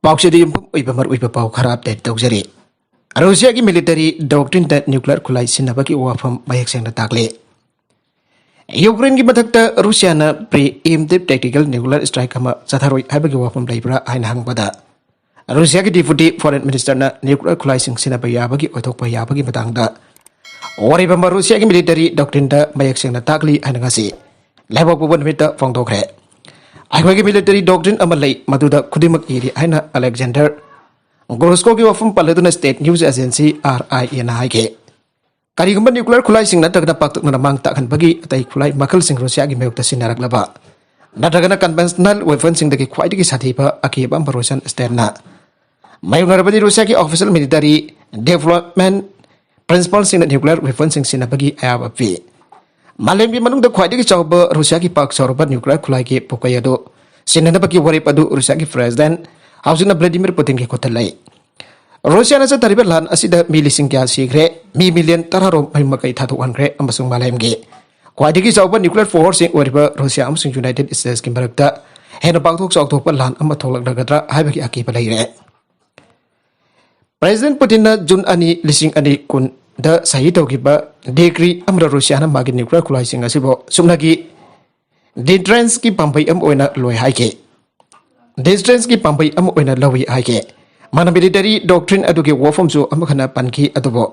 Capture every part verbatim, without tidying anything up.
ꯄꯥꯎꯆꯦꯗ ꯌꯨꯝꯐꯝ ꯑꯣꯏꯕ ꯃꯔꯨꯑꯣꯏꯕ ꯄꯥꯎ ꯈꯔ ꯑꯞꯗꯦꯠ ꯇꯧꯖꯔꯤ꯫ ꯔꯨꯁꯤꯌꯥꯒꯤ ꯃꯤꯂꯤꯇꯔꯤ ꯗꯣꯛꯇ꯭ꯔꯤꯟꯗ ꯅ꯭ꯌꯨꯀ꯭ꯂꯤꯌꯔ ꯈꯨꯠꯂꯥꯏ ꯁꯤꯖꯤꯟꯅꯕꯒꯤ ꯋꯥꯐꯝ ꯃꯌꯦꯛ ꯁꯦꯡꯅ ꯇꯥꯛꯂꯦ꯫ ꯌꯨꯀ꯭ꯔꯦꯟꯒꯤ ꯃꯊꯛꯇ ꯔꯨꯁꯤꯌꯥꯅ ꯄ꯭ꯔꯤ ꯏꯝꯇꯤꯞ ꯇꯦꯛꯇꯤꯀꯦꯜ ꯅ꯭ꯌꯨꯀ꯭ꯂꯤꯌꯔ ꯁ꯭ꯇ꯭ꯔꯥꯏꯛ ꯑꯃ ꯆꯠꯊꯔꯣꯏ ꯍꯥꯏꯕꯒꯤ ꯋꯥꯐꯝ ꯂꯩꯕ꯭ꯔꯥ ꯍꯥꯏꯅ ꯍꯪꯕꯗ, ꯔꯨꯁꯤꯌꯥꯒꯤ ꯗꯤꯄꯨꯇꯤ ꯐꯣꯔꯦꯟ ꯃꯤꯅꯤꯁꯇꯔꯅ ꯅ꯭ꯌꯨꯀ꯭ꯂꯤꯌꯔ ꯈꯨꯠꯂꯥꯏꯁꯤꯡ ꯁꯤꯖꯤꯟꯅꯕ ꯌꯥꯕꯒꯤ ꯑꯣꯏꯊꯣꯛꯄ ꯌꯥꯕꯒꯤ ꯃꯇꯥꯡꯗ ꯋꯥꯔꯦꯞ ꯑꯃ ꯔꯨꯁꯤꯌꯥꯒꯤ ꯃꯤꯂꯤꯇꯔꯤ ꯗꯣꯛꯇ꯭ꯔꯤꯟꯗ ꯃꯌꯦꯛ ꯁꯦꯡꯅ ꯇꯥꯛꯂꯤ ꯍꯥꯏꯅ ꯉꯁꯤ ꯂꯩꯕꯥꯛꯄꯣꯛꯄ ꯅꯨꯃꯤꯠꯇ ꯐꯣꯡꯗꯣꯛꯈ꯭ꯔꯦ꯫ "ꯑꯩꯈꯣꯏꯒꯤ ꯃꯤꯂꯤꯇꯔꯤ ꯗꯣꯛꯇ꯭ꯔꯤꯟ ꯑꯃ ꯂꯩ, ꯃꯗꯨꯗ ꯈꯨꯗꯤꯡꯃꯛ ꯏꯔꯤ" ꯍꯥꯏꯅ ꯑꯂꯦꯛꯖꯦꯟꯗꯔ ꯒ꯭ꯔꯣꯁꯀꯣꯒꯤ ꯋꯥꯐꯝ ꯄꯜꯂꯗꯨꯅ ꯁ꯭ꯇꯦꯠ ꯅ꯭ꯌꯨꯁ ꯑꯦꯖꯦꯟꯁꯤ ꯑꯥꯔ ꯑꯥꯏ ꯑꯦꯅ ꯍꯥꯏꯈꯤ꯫ ꯀꯔꯤꯒꯨꯝꯕ ꯅ꯭ꯌꯨꯀ꯭ꯂꯤꯌꯔ ꯈꯨꯠꯂꯥꯏꯁꯤꯡ ꯅꯠꯇ꯭ꯔꯒꯅ ꯄꯥꯛꯇꯛꯅꯅ ꯃꯥꯡ ꯇꯥꯛꯍꯟꯕꯒꯤ ꯑꯇꯩ ꯈꯨꯠꯂꯥꯏ ꯃꯈꯜꯁꯤꯡ ꯔꯨꯁꯤꯌꯥꯒꯤ ꯃꯥꯌꯣꯛꯇ ꯁꯤꯖꯤꯟꯅꯔꯛꯂꯕ ꯅꯠꯇ꯭ꯔꯒꯅ ꯀꯟꯚꯦꯟꯁꯅꯦꯜ ꯋꯦꯄꯟꯁꯤꯡꯗꯒꯤ ꯈ꯭ꯋꯥꯏꯗꯒꯤ ꯁꯥꯊꯤꯕ ꯑꯀꯤꯕ ꯑꯃ ꯔꯨꯁꯤꯌꯥꯟ ꯁ꯭ꯇꯦꯠꯅ ꯃꯥꯌꯣꯛꯅꯔꯕꯗꯤ ꯔꯨꯁꯤꯌꯥꯒꯤ ꯑꯣꯐꯤꯁꯤꯌꯦꯜ ꯃꯤꯂꯤꯇꯔꯤ ꯗꯤꯕ꯭ꯂꯣꯞꯃꯦꯟ ꯄ꯭ꯔꯤꯟꯁꯤꯄꯜꯁꯤꯡꯅ ꯅ꯭ꯌꯨꯀ꯭ꯂꯤꯌꯔ ꯋꯦꯄꯟꯁꯤꯡ ꯁꯤꯖꯤꯟꯅꯕꯒꯤ ꯑꯌꯥꯕ ꯄꯤ꯫ ꯃꯥꯂꯦꯝꯒꯤ ꯃꯅꯨꯡꯗ ꯈ꯭ꯋꯥꯏꯗꯒꯤ ꯆꯥꯎꯕ ꯔꯨꯁꯤꯌꯥꯒꯤ ꯄꯥꯛ ꯆꯥꯎꯔꯕ ꯅ꯭ꯌꯨꯀ꯭ꯂꯤꯌꯔ ꯈꯨꯠꯂꯥꯏꯒꯤ ꯄꯣꯀꯩ ꯑꯗꯨ ꯁꯤꯟꯅꯅꯕꯒꯤ ꯋꯥꯔꯦꯞ ꯑꯗꯨ ꯔꯨꯁꯤꯌꯥꯒꯤ ꯄ꯭ꯔꯦꯁꯤꯗꯦꯟꯠ ꯍꯧꯖꯤꯛꯅ ꯚ꯭ꯂꯥꯗꯤꯃꯤꯔ ꯄꯨꯇꯤꯟꯒꯤ ꯈꯨꯠꯇ ꯂꯩ꯫ ꯔꯨꯁꯤꯌꯥꯅ ꯆꯠꯊꯔꯤꯕ ꯂꯥꯟ ꯑꯁꯤꯗ ꯃꯤ ꯂꯤꯁꯤꯡ ꯀꯌꯥ ꯁꯤꯈ꯭ꯔꯦ, ꯃꯤ ꯃꯤꯂꯤꯌꯟ ꯇꯔꯥꯔꯣꯝ ꯃꯌꯨꯝ ꯃꯀꯩ ꯊꯥꯗꯣꯛꯍꯟꯈ꯭ꯔꯦ ꯑꯃꯁꯨꯡ ꯃꯥꯂꯦꯝꯒꯤ ꯈ꯭ꯋꯥꯏꯗꯒꯤ ꯆꯥꯎꯕ ꯅ꯭ꯌꯨꯀ꯭ꯂꯤꯌꯔ ꯄꯥꯋꯔꯁꯤꯡ ꯑꯣꯏꯔꯤꯕ ꯔꯨꯁꯤꯌꯥ ꯑꯃꯁꯨꯡ ꯌꯨꯅꯥꯏꯇꯦꯗ ꯁ꯭ꯇꯦꯠꯁꯀꯤ ꯃꯔꯛꯇ ꯍꯦꯟꯅ ꯄꯥꯛꯊꯣꯛ ꯆꯥꯎꯊꯣꯛꯄ ꯂꯥꯟ ꯑꯃ ꯊꯣꯛꯂꯛꯂꯒꯗ꯭ꯔꯥ ꯍꯥꯏꯕꯒꯤ ꯑꯀꯤꯕ ꯂꯩꯔꯦ꯫ ꯄ꯭ꯔꯦꯁꯤꯗꯦꯟꯠ ꯄꯨꯇꯤꯟꯅ ꯖꯨꯟ ꯑꯅꯤ, ꯂꯤꯁꯤꯡ ꯑꯅꯤ ꯀꯨꯟꯗ ꯁꯍꯤ ꯇꯧꯈꯤꯕ ꯗꯤꯀ꯭ꯔꯤ ꯑꯃꯗ ꯔꯨꯁꯤꯌꯥꯅ ꯃꯥꯒꯤ ꯅ꯭ꯌꯨꯀ꯭ꯂꯤꯌꯔ ꯈꯨꯠꯂꯥꯏꯁꯤꯡ ꯑꯁꯤꯕꯨ ꯁꯨꯞꯅꯒꯤ ꯗꯤꯇ꯭ꯔꯦꯟꯁꯀꯤ ꯄꯥꯝꯕꯩ ꯑꯃ ꯑꯣꯏꯅ ꯂꯧꯏ ꯍꯥꯏꯈꯤ꯫ ꯗꯤꯇ꯭ꯔꯦꯟꯁꯀꯤ ꯄꯥꯝꯕꯩ ꯑꯃ ꯑꯣꯏꯅ ꯂꯧꯏ ꯍꯥꯏꯈꯤ꯫ ꯃꯥꯅ ꯃꯤꯂꯤꯇꯔꯤ ꯗꯣꯛꯇ꯭ꯔꯤꯟ ꯑꯗꯨꯒꯤ ꯋꯥꯐꯝꯁꯨ ꯑꯃꯨꯛ ꯍꯟꯅ ꯄꯟꯈꯤ, ꯑꯗꯨꯕꯨ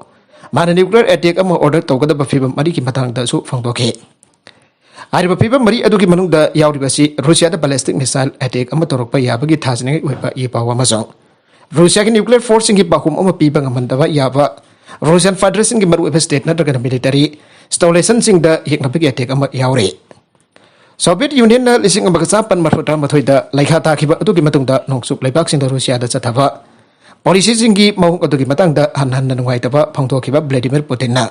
ꯃꯥꯅ ꯅ꯭ꯌꯨꯀ꯭ꯂꯤꯌꯔ ꯑꯦꯇꯦꯛ ꯑꯃ ꯑꯣꯔꯗꯔ ꯇꯧꯒꯗꯕ ꯐꯤꯚꯝ ꯃꯔꯤꯒꯤ ꯃꯇꯥꯡꯗꯁꯨ ꯐꯣꯡꯗꯣꯛꯈꯤ꯫ ꯍꯥꯏꯔꯤꯕ ꯐꯤꯚꯝ ꯃꯔꯤ ꯑꯗꯨꯒꯤ ꯃꯅꯨꯡꯗ ꯌꯥꯎꯔꯤꯕ ꯑꯁꯤ ꯔꯨꯁꯤꯌꯥꯗ ꯕꯦꯂꯤꯁꯇꯤꯛ ꯃꯤꯁꯥꯏꯜ ꯑꯦꯇꯦꯛ ꯑꯃ ꯇꯧꯔꯛꯄ ꯌꯥꯕꯒꯤ ꯊꯥꯖꯅꯤꯡꯉꯥꯏ ꯑꯣꯏꯕ ꯏ ꯄꯥꯎ ꯑꯃꯁꯨꯡ ꯔꯨꯁꯤꯌꯥꯒꯤ ꯅ꯭ꯌꯨꯀ꯭ꯂꯤꯌꯔ ꯐꯣꯔꯁꯁꯤꯡꯒꯤ ꯄꯥꯎꯈꯨꯝ ꯑꯃ ꯄꯤꯕ ꯉꯝꯍꯟꯗꯕ ꯌꯥꯕ ꯔꯨꯁꯤꯌꯥꯟ ꯐꯦꯗꯔꯦꯁꯟꯒꯤ ꯃꯔꯨꯑꯣꯏꯕ ꯁ꯭ꯇꯦꯠ ꯅꯠꯇ꯭ꯔꯒꯅ ꯃꯤꯂꯤꯇꯔꯤ ꯏꯟꯁꯇꯣꯂꯦꯁꯟꯁꯤꯡꯗ ꯌꯦꯛꯅꯕꯒꯤ ꯑꯦꯇꯦꯛ ꯑꯃ ꯌꯥꯎꯔꯤ꯫ ꯁꯣꯚꯤꯌꯦꯠ ꯌꯨꯅꯤꯌꯟꯅ ꯂꯤꯁꯤꯡ ꯑꯃꯒ ꯆꯥꯃꯥꯄꯟ ꯃꯔꯤꯐꯨ ꯇꯔꯥꯃꯥꯊꯣꯏꯗ ꯂꯩꯈꯥ ꯇꯥꯈꯤꯕ ꯑꯗꯨꯒꯤ ꯃꯇꯨꯡꯗ ꯅꯣꯡꯆꯨꯞ ꯂꯩꯕꯥꯛꯁꯤꯡꯗ ꯔꯨꯁꯤꯌꯥꯗ ꯆꯠꯊꯕ ꯄꯣꯂꯤꯁꯤꯁꯤꯡꯒꯤ ꯃꯑꯣꯡ ꯑꯗꯨꯒꯤ ꯃꯇꯥꯡꯗ ꯍꯟꯅ ꯍꯟꯅ ꯅꯨꯡꯉꯥꯏꯇꯕ ꯐꯣꯡꯗꯣꯛꯈꯤꯕ ꯚ꯭ꯂꯥꯗꯤꯃꯤꯔ ꯄꯨꯇꯤꯟꯅ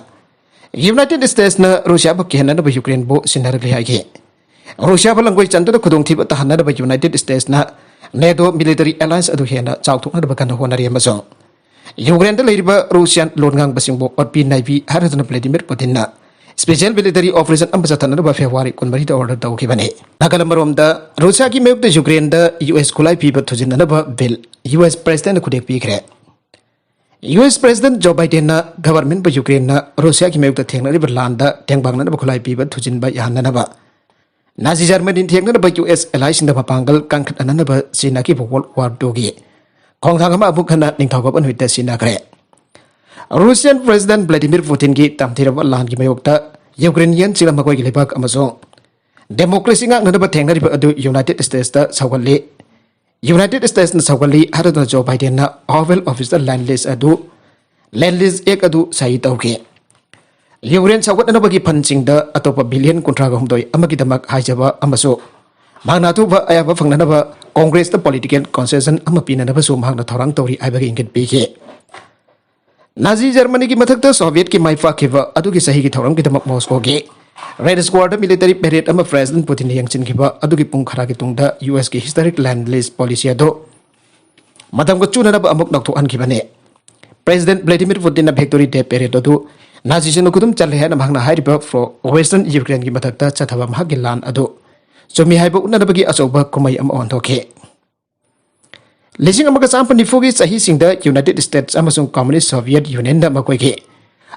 ꯌꯨꯅꯥꯏꯇꯦꯗ ꯁ꯭ꯇꯦꯠꯁꯅ ꯔꯨꯁꯤꯌꯥꯕꯨ ꯀꯤꯍꯟꯅꯅꯕ ꯌꯨꯀ꯭ꯔꯦꯟꯕꯨ ꯁꯤꯟꯅꯔꯛꯂꯤ ꯍꯥꯏꯈꯤ꯫ ꯔꯨꯁꯤꯌꯥꯕꯨ ꯂꯝꯒꯣꯏ ꯆꯟꯗꯨꯅ ꯈꯨꯗꯣꯡꯊꯤꯕ ꯇꯥꯍꯟꯅꯅꯕ ꯌꯨꯅꯥꯏꯇꯦꯗ ꯁ꯭ꯇꯦꯠꯁꯅ ꯅꯦꯇꯣ ꯃꯤꯂꯤꯇꯔꯤ ꯑꯦꯂꯥꯌꯟꯁ ꯑꯗꯨ ꯍꯦꯟꯅ ꯆꯥꯎꯊꯣꯛꯅꯅꯕ ꯀꯟꯅ ꯍꯣꯠꯅꯔꯤ ꯑꯃꯁꯨꯡ ꯌꯨꯀ꯭ꯔꯦꯟꯗ ꯂꯩꯔꯤꯕ ꯔꯨꯁꯤꯌꯥꯟ ꯂꯣꯟ ꯉꯥꯡꯕꯁꯤꯡꯕꯨ ꯑꯣꯠꯄꯤ ꯅꯩꯕꯤ ꯍꯥꯏꯔꯗꯨꯅ ꯚ꯭ꯂꯥꯗꯤꯃꯤꯔ ꯄꯨꯇꯤꯟꯅ Special military operation ꯑꯃ ꯆꯠꯊꯅꯅꯕ February ꯀꯨꯟꯃꯔꯤꯗ order ꯇꯧꯈꯤꯕꯅꯤ꯫ ꯅꯥꯒꯥꯂꯝ ꯑꯃꯔꯣꯝꯗ, ꯔꯨꯁꯤꯌꯥꯒꯤ ꯃꯥꯌꯣꯛꯇ ꯌꯨꯀ꯭ꯔꯦꯟꯗ ꯌꯨ ꯑꯦꯁ ꯈꯨꯠꯂꯥꯏ ꯄꯤꯕ ꯊꯨꯖꯤꯟꯅꯅꯕ bill ꯌꯨ ꯑꯦꯁ presidentꯅ ꯈꯨꯗꯦꯛ ꯄꯤꯈ꯭ꯔꯦ꯫ ꯌꯨ ꯑꯦꯁ president ꯖꯣ ꯕꯥꯏꯗꯦꯟꯅ governmentꯄꯨ ꯌꯨꯀ꯭ꯔꯦꯟꯅ ꯔꯨꯁꯤꯌꯥꯒꯤ ꯃꯥꯌꯣꯛꯇ ꯊꯦꯡꯅꯔꯤꯕ ꯂꯥꯟꯗ ꯇꯦꯡꯕꯥꯡꯅꯅꯕ ꯈꯨꯠꯂꯥꯏ ꯄꯤꯕ ꯊꯨꯖꯤꯟꯕ ꯌꯥꯍꯟꯅꯅꯕ ꯅꯥꯖꯤ ꯖꯔꯃꯅꯤ ꯊꯦꯡꯅꯅꯕ ꯌꯨ ꯑꯦꯁ allyꯁꯤꯡꯗ ꯃꯄꯥꯡꯒꯜ ꯀꯟꯈꯠꯍꯟꯅꯅꯕ ꯁꯤꯖꯤꯟꯅꯈꯤꯕ World War Twoꯒꯤ ꯈꯣꯡꯊꯥꯡ ꯑꯃ ꯑꯃꯨꯛ ꯍꯟꯅ ꯅꯤꯡꯊꯧꯀꯥꯕ ꯅꯨꯃꯤꯠꯇ ꯁꯤꯖꯤꯟꯅꯈ꯭ꯔꯦ꯫ Russian president Vladimir Putinꯒꯤ ꯇꯝꯊꯤꯔꯕ ꯂꯥꯟꯒꯤ ꯃꯥꯌꯣꯛꯇ Ukrainianꯁꯤꯡꯅ ꯃꯈꯣꯏꯒꯤ ꯂꯩꯕꯥꯛ ꯑꯃꯁꯨꯡ democracy ꯉꯥꯛꯅꯅꯕ ꯊꯦꯡꯅꯔꯤꯕ ꯑꯗꯨ United Statesꯇ ꯁꯧꯒꯠꯂꯤ꯫ United Statesꯅ ꯁꯧꯒꯠꯂꯤ ꯍꯥꯏꯗꯨꯅ ꯖꯣ ꯕꯥꯏꯗꯦꯟꯅ Oval Officeꯇ land lease ꯑꯗꯨ, land lease act ꯑꯗꯨ ꯁꯍꯤ ꯇꯧꯈꯤ꯫ ꯌꯨꯀ꯭ꯔꯦꯟ ꯁꯧꯒꯠꯅꯅꯕꯒꯤ fundꯁꯤꯡꯗ ꯑꯇꯣꯞꯄ billion ꯀꯨꯟꯊ꯭ꯔꯥꯒ ꯍꯨꯝꯗꯣꯏ ꯑꯃꯒꯤꯗꯃꯛ ꯍꯥꯏꯖꯕ ꯑꯃꯁꯨ ꯃꯍꯥꯛꯅ ꯑꯊꯨꯕ ꯑꯌꯥꯕ ꯐꯪꯅꯅꯕ Congressꯇ political concession ꯑꯃ ꯄꯤꯅꯅꯕꯁꯨ ꯃꯍꯥꯛꯅ ꯊꯧꯔꯥꯡ ꯇꯧꯔꯤ ꯍꯥꯏꯕꯒꯤ ꯏꯪꯒꯤꯠ ꯄꯤꯈꯤ꯫ ꯅꯥꯖꯤ ꯖꯔꯃꯅꯤꯒꯤ ꯃꯊꯛꯇ ꯁꯣꯚꯤꯌꯦꯠꯀꯤ ꯃꯥꯏ ꯄꯥꯛꯈꯤꯕ ꯑꯗꯨꯒꯤ ꯆꯍꯤꯒꯤ ꯊꯧꯔꯝꯒꯤꯗꯃꯛ ꯃꯣꯁꯀꯣꯒꯤ Red Squareꯗ military parade ꯑꯃ President Putinꯅ ꯌꯦꯡꯁꯤꯟꯈꯤꯕ ꯑꯗꯨꯒꯤ ꯄꯨꯡ ꯈꯔꯒꯤ ꯇꯨꯡꯗ U ꯑꯦꯁꯀꯤ historic land lease policy ꯑꯗꯨ ꯃꯇꯝꯒ ꯆꯨꯅꯅꯕ ꯑꯃꯨꯛ ꯂꯧꯊꯣꯛꯍꯟꯈꯤꯕꯅꯤ꯫ President Vladimir Putinꯅ Victory Day parade ꯑꯗꯨ ꯅꯥꯖꯤꯁꯤꯡꯅ ꯈꯨꯗꯨꯝ ꯆꯜꯂꯦ ꯍꯥꯏꯅ ꯃꯍꯥꯛꯅ ꯍꯥꯏꯔꯤꯕ pro-Western Ukraineꯒꯤ ꯃꯊꯛꯇ ꯆꯠꯊꯕ ꯃꯍꯥꯛꯀꯤ ꯂꯥꯟ ꯑꯗꯨ ꯆꯨꯝꯃꯤ ꯍꯥꯏꯕ ꯎꯠꯅꯅꯕꯒꯤ ꯑꯆꯧꯕ ꯀꯨꯝꯍꯩ ꯑꯃ ꯑꯣꯟꯊꯣꯛꯈꯤ꯫ ꯂꯤꯁꯤꯡ ꯑꯃꯒ ꯆꯥꯃꯥꯄꯟ ꯅꯤꯐꯨꯒꯤ ꯆꯍꯤꯁꯤꯡꯗ United States ꯑꯃꯁꯨꯡ Communist Soviet Unionꯗ ꯃꯈꯣꯏꯒꯤ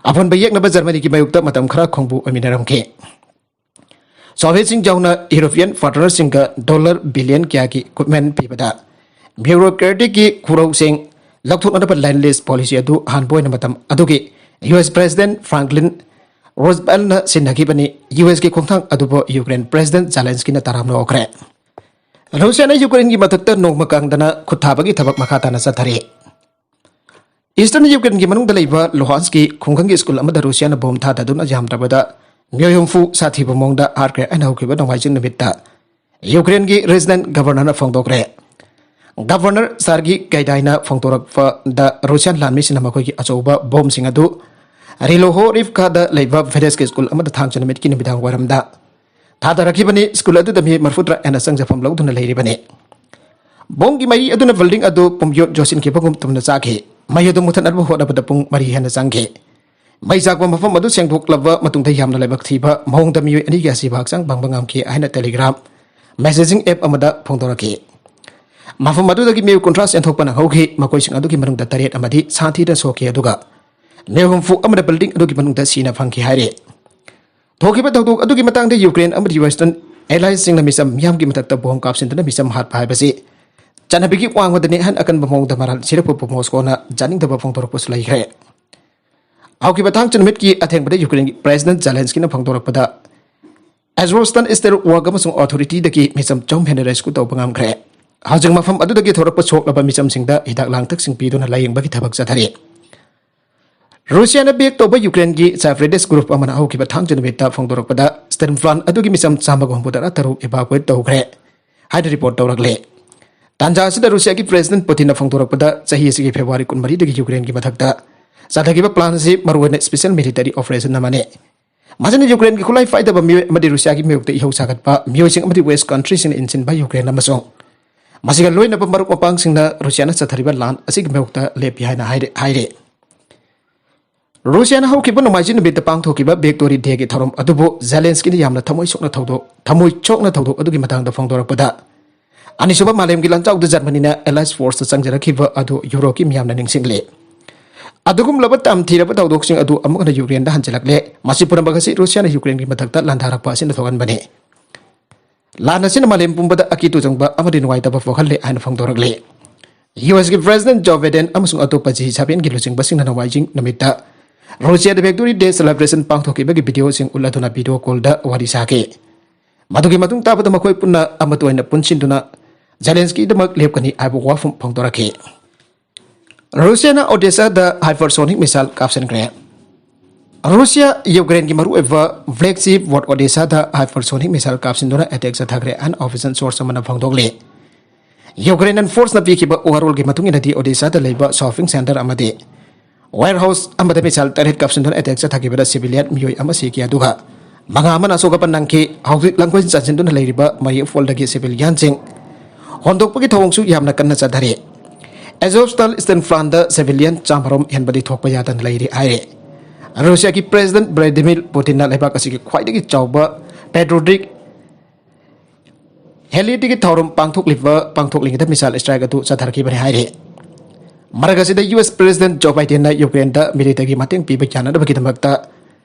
ꯑꯄꯨꯟꯕ ꯌꯦꯛꯅꯕ ꯖꯔꯃꯅꯤꯒꯤ ꯃꯥꯌꯣꯛꯇ ꯃꯇꯝ ꯈꯔ ꯈꯣꯡꯕꯨ ꯑꯣꯏꯃꯤꯟꯅꯔꯝꯈꯤ꯫ ꯁꯣꯚꯤꯌꯦꯠꯁꯤꯡ ꯌꯥꯎꯅ European partnerꯁꯤꯡꯒ dollar billion ꯀꯌꯥꯒꯤ equipment ꯄꯤꯕꯗ bureaucraticꯀꯤ ꯈꯨꯔꯧꯁꯤꯡ ꯂꯧꯊꯣꯛꯅꯅꯕ land lease policy ꯑꯗꯨ ꯑꯍꯥꯟꯕ ꯑꯣꯏꯅ ꯃꯇꯝ ꯑꯗꯨꯒꯤ ꯌꯨ ꯑꯦꯁ President Franklin Rooseveltꯅ ꯁꯤꯟꯅꯈꯤꯕꯅꯤ꯫ ꯌꯨ ꯑꯦꯁꯀꯤ ꯈꯣꯡꯊꯥꯡ ꯑꯗꯨꯕꯨ Ukraine President Zelenskyꯅ ꯇꯔꯥꯝꯅ ꯑꯣꯛꯈ꯭ꯔꯦ꯫ ꯔꯨꯁꯤꯌꯥꯅ ꯌꯨꯀ꯭ꯔꯦꯟꯒꯤ ꯃꯊꯛꯇ ꯅꯣꯡꯃ ꯀꯥꯡꯗꯅ ꯈꯨꯠ ꯊꯥꯕꯒꯤ ꯊꯕꯛ ꯃꯈꯥ ꯇꯥꯅ ꯆꯠꯊꯔꯤ꯫ Eastern Ukraineꯒꯤ ꯃꯅꯨꯡꯗ ꯂꯩꯕ Luhanskꯀꯤ ꯈꯨꯡꯒꯪꯒꯤ ꯁ꯭ꯀꯨꯜ ꯑꯃꯗ ꯔꯨꯁꯤꯌꯥꯅ ꯕꯣꯝ ꯊꯥꯗꯗꯨꯅ ꯌꯥꯝꯗ꯭ꯔꯕꯗ ꯃꯤꯑꯣꯏ ꯍꯨꯝꯐꯨ ꯁꯥꯊꯤꯕ ꯃꯑꯣꯡꯗ ꯍꯥꯠꯈ꯭ꯔꯦ ꯍꯥꯏꯅ ꯍꯧꯈꯤꯕ ꯅꯣꯡꯃꯥꯏꯖꯤꯡ ꯅꯨꯃꯤꯠꯇ ꯌꯨꯀ꯭ꯔꯦꯟꯒꯤ Regional Governorꯅ ꯐꯣꯡꯗꯣꯛꯈ꯭ꯔꯦ꯫ Governor Sergei Gaidaiꯅ ꯐꯣꯡꯗꯣꯔꯛꯄꯗ ꯔꯨꯁꯤꯌꯥꯟ ꯂꯥꯟꯃꯤꯁꯤꯡꯅ ꯃꯈꯣꯏꯒꯤ ꯑꯆꯧꯕ ꯕꯣꯝꯁꯤꯡ ꯑꯗꯨ Rylohorivkada ꯂꯩꯕ villageꯀꯤ ꯁ꯭ꯀꯨꯜ ꯑꯃꯗ ꯊꯥꯡꯖ ꯅꯨꯃꯤꯠꯀꯤ ꯅꯨꯃꯤꯗꯥꯡ ꯋꯥꯏꯔꯝꯗ ꯊꯥꯗꯔꯛꯈꯤꯕꯅꯤ꯫ ꯁ꯭ꯀꯨꯜ ꯑꯗꯨꯗ ꯃꯤ ꯃꯔꯤꯐꯨꯇꯔꯥ ꯍꯦꯟꯅ ꯆꯪꯖꯐꯝ ꯂꯧꯗꯨꯅ ꯂꯩꯔꯤꯕꯅꯤ꯫ ꯕꯣꯝꯒꯤ ꯃꯩ ꯑꯗꯨꯅ building ꯑꯗꯨ ꯄꯨꯝꯌꯣꯠ ꯌꯣꯠꯁꯤꯟꯈꯤꯕꯒꯨꯝ ꯇꯨꯝꯅ ꯆꯥꯈꯤ꯫ ꯃꯩ ꯑꯗꯨ ꯃꯨꯊꯠꯅꯕ ꯍꯣꯠꯅꯕꯗ ꯄꯨꯡ ꯃꯔꯤ ꯍꯦꯟꯅ ꯆꯪꯈꯤ꯫ ꯃꯩ ꯆꯥꯛꯄ ꯃꯐꯝ ꯑꯗꯨ ꯁꯦꯡꯗꯣꯛꯂꯕ ꯃꯇꯨꯡꯗ ꯌꯥꯝꯅ ꯂꯥꯏꯕꯛ ꯊꯤꯕ ꯃꯑꯣꯡꯗ ꯃꯤꯑꯣꯏ ꯑꯅꯤꯒꯤ ꯑꯁꯤꯕ ꯍꯛꯆꯥꯡ ꯐꯪꯕ ꯉꯝꯈꯤ ꯍꯥꯏꯅ Telegram messaging app ꯑꯃꯗ ꯐꯣꯡꯗꯣꯔꯛꯈꯤ꯫ ꯃꯐꯝ ꯑꯗꯨꯗꯒꯤ ꯃꯤꯑꯣꯏ ꯀꯨꯟꯊ꯭ꯔꯥ ꯆꯦꯟꯊꯣꯛꯄ ꯅꯪꯍꯧꯈꯤ꯫ ꯃꯈꯣꯏꯁꯤꯡ ꯑꯗꯨꯒꯤ ꯃꯅꯨꯡꯗ ꯇꯔꯦꯠ ꯑꯃꯗꯤ ꯁꯥꯊꯤꯅ ꯁꯣꯛꯈꯤ, ꯑꯗꯨꯒ ꯃꯤꯑꯣꯏ ꯍꯨꯝꯐꯨ ꯑꯃꯅ building ꯑꯗꯨꯒꯤ ꯃꯅꯨꯡꯗ ꯁꯤꯅ ꯐꯪꯈꯤ ꯍꯥꯏꯔꯤ꯫ ꯊꯣꯛꯈꯤꯕ ꯊꯧꯗꯣꯛ ꯑꯗꯨꯒꯤ ꯃꯇꯥꯡꯗ Ukraine ꯑꯃꯗꯤ Western alliesꯁꯤꯡꯅ ꯃꯤꯆꯝ ꯃꯤꯌꯥꯝꯒꯤ ꯃꯊꯛꯇ ꯕꯣꯝ ꯀꯥꯞꯁꯤꯟꯗꯨꯅ ꯃꯤꯆꯝ ꯍꯥꯠꯄ ꯍꯥꯏꯕꯁꯤ ꯆꯠꯅꯕꯤꯒꯤ ꯋꯥꯡꯃꯗꯅꯤ ꯍꯥꯏꯅ ꯑꯀꯟꯕ ꯃꯑꯣꯡꯗ ꯃꯔꯥꯜ ꯁꯤꯔꯛꯄꯕꯨ Moscowꯅ ꯌꯥꯅꯤꯡꯗꯕ ꯐꯣꯡꯗꯣꯔꯛꯄꯁꯨ ꯂꯩꯈ꯭ꯔꯦ꯫ ꯍꯧꯈꯤꯕ ꯊꯥꯡꯖ ꯅꯨꯃꯤꯠꯀꯤ ꯑꯊꯦꯡꯕꯗ Ukraineꯒꯤ President Zelenskyꯅ ꯐꯣꯡꯗꯣꯔꯛꯄꯗ, Azovstal State Work ꯑꯃꯁꯨꯡ authorityꯗꯒꯤ ꯃꯤꯆꯝ ꯆꯍꯨꯝ ꯍꯦꯟꯅ rescue ꯇꯧꯕ ꯉꯝꯈ꯭ꯔꯦ꯫ ꯍꯧꯖꯤꯛ ꯃꯐꯝ ꯑꯗꯨꯗꯒꯤ ꯊꯣꯔꯛꯄ ꯁꯣꯛꯂꯕ ꯃꯤꯆꯝꯁꯤꯡꯗ ꯍꯤꯗꯥꯛ ꯂꯥꯡꯊꯛꯁꯤꯡ ꯄꯤꯗꯨꯅ ꯂꯥꯌꯦꯡꯕꯒꯤ ꯊꯕꯛ ꯆꯠꯊꯔꯤ꯫ ꯔꯨꯁꯤꯌꯥꯅ back ꯇꯧꯕ Ukraineꯒꯤ Separatist group ꯑꯃꯅ ꯍꯧꯈꯤꯕ ꯊꯥꯡꯖ ꯅꯨꯃꯤꯠꯇ ꯐꯣꯡꯗꯣꯔꯛꯄꯗ, steel plant ꯑꯗꯨꯒꯤ ꯃꯤꯆꯝ ꯆꯥꯝꯃꯒ ꯍꯨꯝꯐꯨꯇꯔꯥ ꯇꯔꯨꯛ evacuate ꯇꯧꯈ꯭ꯔꯦ ꯍꯥꯏꯅ report ꯇꯧꯔꯛꯂꯦ꯫ ꯇꯥꯟꯖꯥ ꯑꯁꯤꯗ ꯔꯨꯁꯤꯌꯥꯒꯤ President Putinꯅ ꯐꯣꯡꯗꯣꯔꯛꯄꯗ, ꯆꯍꯤ ꯑꯁꯤꯒꯤ February ꯀꯨꯟꯃꯔꯤꯗꯒꯤ Ukraineꯒꯤ ꯃꯊꯛꯇ ꯆꯠꯊꯈꯤꯕ plant ꯑꯁꯤ ꯃꯔꯨꯑꯣꯏꯅ special military operation ꯑꯃꯅꯤ꯫ ꯃꯁꯤꯅ Ukraineꯒꯤ ꯈꯨꯠꯂꯥꯏ ꯄꯥꯏꯗꯕ ꯃꯤꯑꯣꯏ ꯑꯃꯗꯤ ꯔꯨꯁꯤꯌꯥꯒꯤ ꯃꯥꯌꯣꯛꯇ ꯏꯍꯧ ꯁꯥꯒꯠꯄ ꯃꯤꯑꯣꯏꯁꯤꯡ ꯑꯃꯗꯤ West countryꯁꯤꯡꯅ ꯏꯟꯁꯤꯟꯕ Ukraine ꯑꯃꯁꯨꯡ ꯃꯁꯤꯒ ꯂꯣꯏꯅꯕ ꯃꯔꯨꯞ ꯃꯄꯥꯡꯁꯤꯡꯅ ꯔꯨꯁꯤꯌꯥꯅ ꯆꯠꯊꯔꯤꯕ ꯂꯥꯟ ꯑꯁꯤꯒꯤ ꯃꯥꯌꯣꯛꯇ ꯂꯦꯞꯄꯤ ꯍꯥꯏꯅ ꯍꯥꯏꯔꯤ, ꯍꯥꯏꯔꯤ꯫ ꯔꯨꯁꯤꯌꯥꯅ ꯍꯧꯈꯤꯕ ꯅꯣꯡꯃꯥꯏꯖꯤꯡ ꯅꯨꯃꯤꯠꯇ ꯄꯥꯡꯊꯣꯛꯈꯤꯕ Victory Dayꯒꯤ ꯊꯧꯔꯝ ꯑꯗꯨꯕꯨ Zelenskyꯅ ꯌꯥꯝꯅ ꯊꯃꯣꯏ ꯁꯣꯛꯅ ꯊꯧꯗꯣꯛ-, ꯊꯃꯣꯏ ꯁꯣꯛꯅ ꯊꯧꯗꯣꯛ ꯑꯗꯨꯒꯤ ꯃꯇꯥꯡꯗ ꯐꯣꯡꯗꯣꯔꯛꯄꯗ, ꯑꯅꯤꯁꯨꯕ ꯃꯥꯂꯦꯝꯒꯤ ꯂꯥꯟꯖꯥꯎꯗ Germanyꯅ Allied forceꯇ ꯆꯪꯖꯔꯛꯈꯤꯕ ꯑꯗꯨ Europeꯀꯤ ꯃꯤꯌꯥꯝꯅ ꯅꯤꯡꯁꯤꯡꯂꯤ꯫ ꯑꯗꯨꯒꯨꯝꯂꯕ ꯇꯝꯊꯤꯔꯕ ꯊꯧꯗꯣꯛꯁꯤꯡ ꯑꯗꯨ ꯑꯃꯨꯛ ꯍꯟꯅ Ukraineꯗ ꯍꯟꯖꯤꯜꯂꯛꯂꯦ꯫ ꯃꯁꯤ ꯄꯨꯝꯅꯃꯛ ꯑꯁꯤ ꯔꯨꯁꯤꯌꯥꯅ Ukraineꯒꯤ ꯃꯊꯛꯇ ꯂꯥꯟꯗꯥꯔꯛꯄ ꯑꯁꯤꯅ ꯊꯣꯛꯍꯟꯕꯅꯤ꯫ ꯂꯥꯟ ꯑꯁꯤꯅ ꯃꯥꯂꯦꯝ ꯄꯨꯝꯕꯗ ꯑꯀꯤꯕ ꯇꯨꯖꯪꯕ ꯑꯃꯗꯤ ꯅꯨꯡꯉꯥꯏꯇꯕ ꯄꯣꯛꯍꯜꯂꯦ ꯍꯥꯏꯅ ꯐꯣꯡꯗꯣꯔꯛꯂꯤ꯫ USꯀꯤ President Joe Biden ꯑꯃꯁꯨꯡ ꯑꯇꯣꯞꯄ G sevenꯒꯤ ꯂꯨꯆꯤꯡꯕꯁꯤꯡꯅ ꯅꯣꯡꯃꯥꯏꯖꯤꯡ ꯅꯨꯃꯤꯠꯇ ꯔꯨꯁꯤꯌꯥꯗ Victory Day celebration ꯄꯥꯡꯊꯣꯛꯈꯤꯕꯒꯤ videoꯁꯤꯡ ꯎꯠꯂꯗꯨꯅ video callꯗ ꯋꯥꯔꯤ ꯁꯥꯈꯤ꯫ ꯃꯗꯨꯒꯤ ꯃꯇꯨꯡ ꯇꯥꯕꯗ ꯃꯈꯣꯏ ꯄꯨꯟꯅ ꯑꯃꯠꯇ ꯑꯣꯏꯅ ꯄꯨꯟꯁꯤꯟꯗꯨꯅ Zelenskyꯗꯃꯛ ꯂꯦꯞꯀꯅꯤ ꯍꯥꯏꯕ ꯋꯥꯐꯝ ꯐꯣꯡꯗꯣꯔꯛꯈꯤ꯫ ꯔꯨꯁꯤꯌꯥꯅ Odessaꯗ hypersonic missile ꯀꯥꯞꯁꯤꯟꯈ꯭ꯔꯦ꯫ ꯔꯨꯁꯤꯌꯥ Ukraineꯒꯤ ꯃꯔꯨꯑꯣꯏꯕ flagship port Odessaꯗ hypersonic missile ꯀꯥꯞꯁꯤꯟꯗꯨꯅ attack ꯆꯠꯊꯈ꯭ꯔꯦ ꯍꯥꯏꯅ official source ꯑꯃꯅ ꯐꯣꯡꯗꯣꯛꯂꯤ꯫ Ukrainian forceꯅ ꯄꯤꯈꯤꯕ ꯋꯥꯔꯣꯜꯒꯤ ꯃꯇꯨꯡ ꯏꯟꯅꯗꯤ, Odessaꯗ ꯂꯩꯕ shopping centre ꯑꯃꯗꯤ warehouse ꯑꯃꯗ missile ꯇꯔꯦꯠ ꯀꯥꯞꯁꯤꯟꯗꯨꯅ attack ꯆꯠꯊꯈꯤꯕꯗ civilian ꯃꯤꯑꯣꯏ ꯑꯃ ꯁꯤꯈꯤ, ꯑꯗꯨꯒ ꯃꯉꯥ ꯑꯃꯅ ꯑꯁꯣꯛ ꯑꯄꯟ ꯅꯪꯈꯤ꯫ ꯍꯧꯖꯤꯛ ꯂꯥꯡꯒꯣꯜ ꯆꯟꯁꯤꯟꯗꯨꯅ ꯂꯩꯔꯤꯕ Mariupolꯗꯒꯤ civilianꯁꯤꯡ ꯍꯣꯟꯗꯣꯛꯄꯒꯤ ꯊꯧꯑꯣꯡꯁꯨ ꯌꯥꯝꯅ ꯀꯟꯅ ꯆꯠꯊꯔꯤ꯫ Azovstal steel plantꯗ civilian ꯆꯥꯝꯃꯔꯣꯝ ꯍꯦꯟꯕꯗꯤ ꯊꯣꯛꯄ ꯌꯥꯗꯅ ꯂꯩꯔꯤ ꯍꯥꯏꯔꯤ꯫ ꯔꯨꯁꯤꯌꯥꯒꯤ ꯄ꯭ꯔꯦꯁꯤꯗꯦꯟ ꯚ꯭ꯂꯥꯗꯤꯃꯤꯔ ꯄꯨꯇꯤꯟꯅ ꯂꯩꯕꯥꯛ ꯑꯁꯤꯒꯤ ꯈ꯭ꯋꯥꯏꯗꯒꯤ ꯆꯥꯎꯕ ꯄꯦꯇ꯭ꯔꯣꯗ꯭ꯔꯤꯛ ꯍꯦꯂꯤꯗꯒꯤ ꯊꯧꯔꯝ ꯄꯥꯡꯊꯣꯛꯂꯤꯕ ꯄꯥꯡꯊꯣꯛꯂꯤꯉꯩꯗ ꯃꯤꯁꯥꯏꯜ ꯁ꯭ꯇ꯭ꯔꯥꯏꯛ ꯑꯗꯨ ꯆꯠꯊꯔꯛꯈꯤꯕꯅꯤ ꯍꯥꯏꯔꯤ꯫ ꯃꯔꯛ ꯑꯁꯤꯗ ꯌꯨ ꯑꯦꯁ ꯄ꯭ꯔꯦꯁꯤꯗꯦꯟ ꯖꯣ ꯕꯥꯏꯗꯦꯟꯅ ꯌꯨꯀ꯭ꯔꯦꯟꯗ ꯃꯤꯂꯤꯇꯔꯤꯒꯤ ꯃꯇꯦꯡ ꯄꯤꯕ ꯌꯥꯅꯅꯕꯒꯤꯗꯃꯛꯇ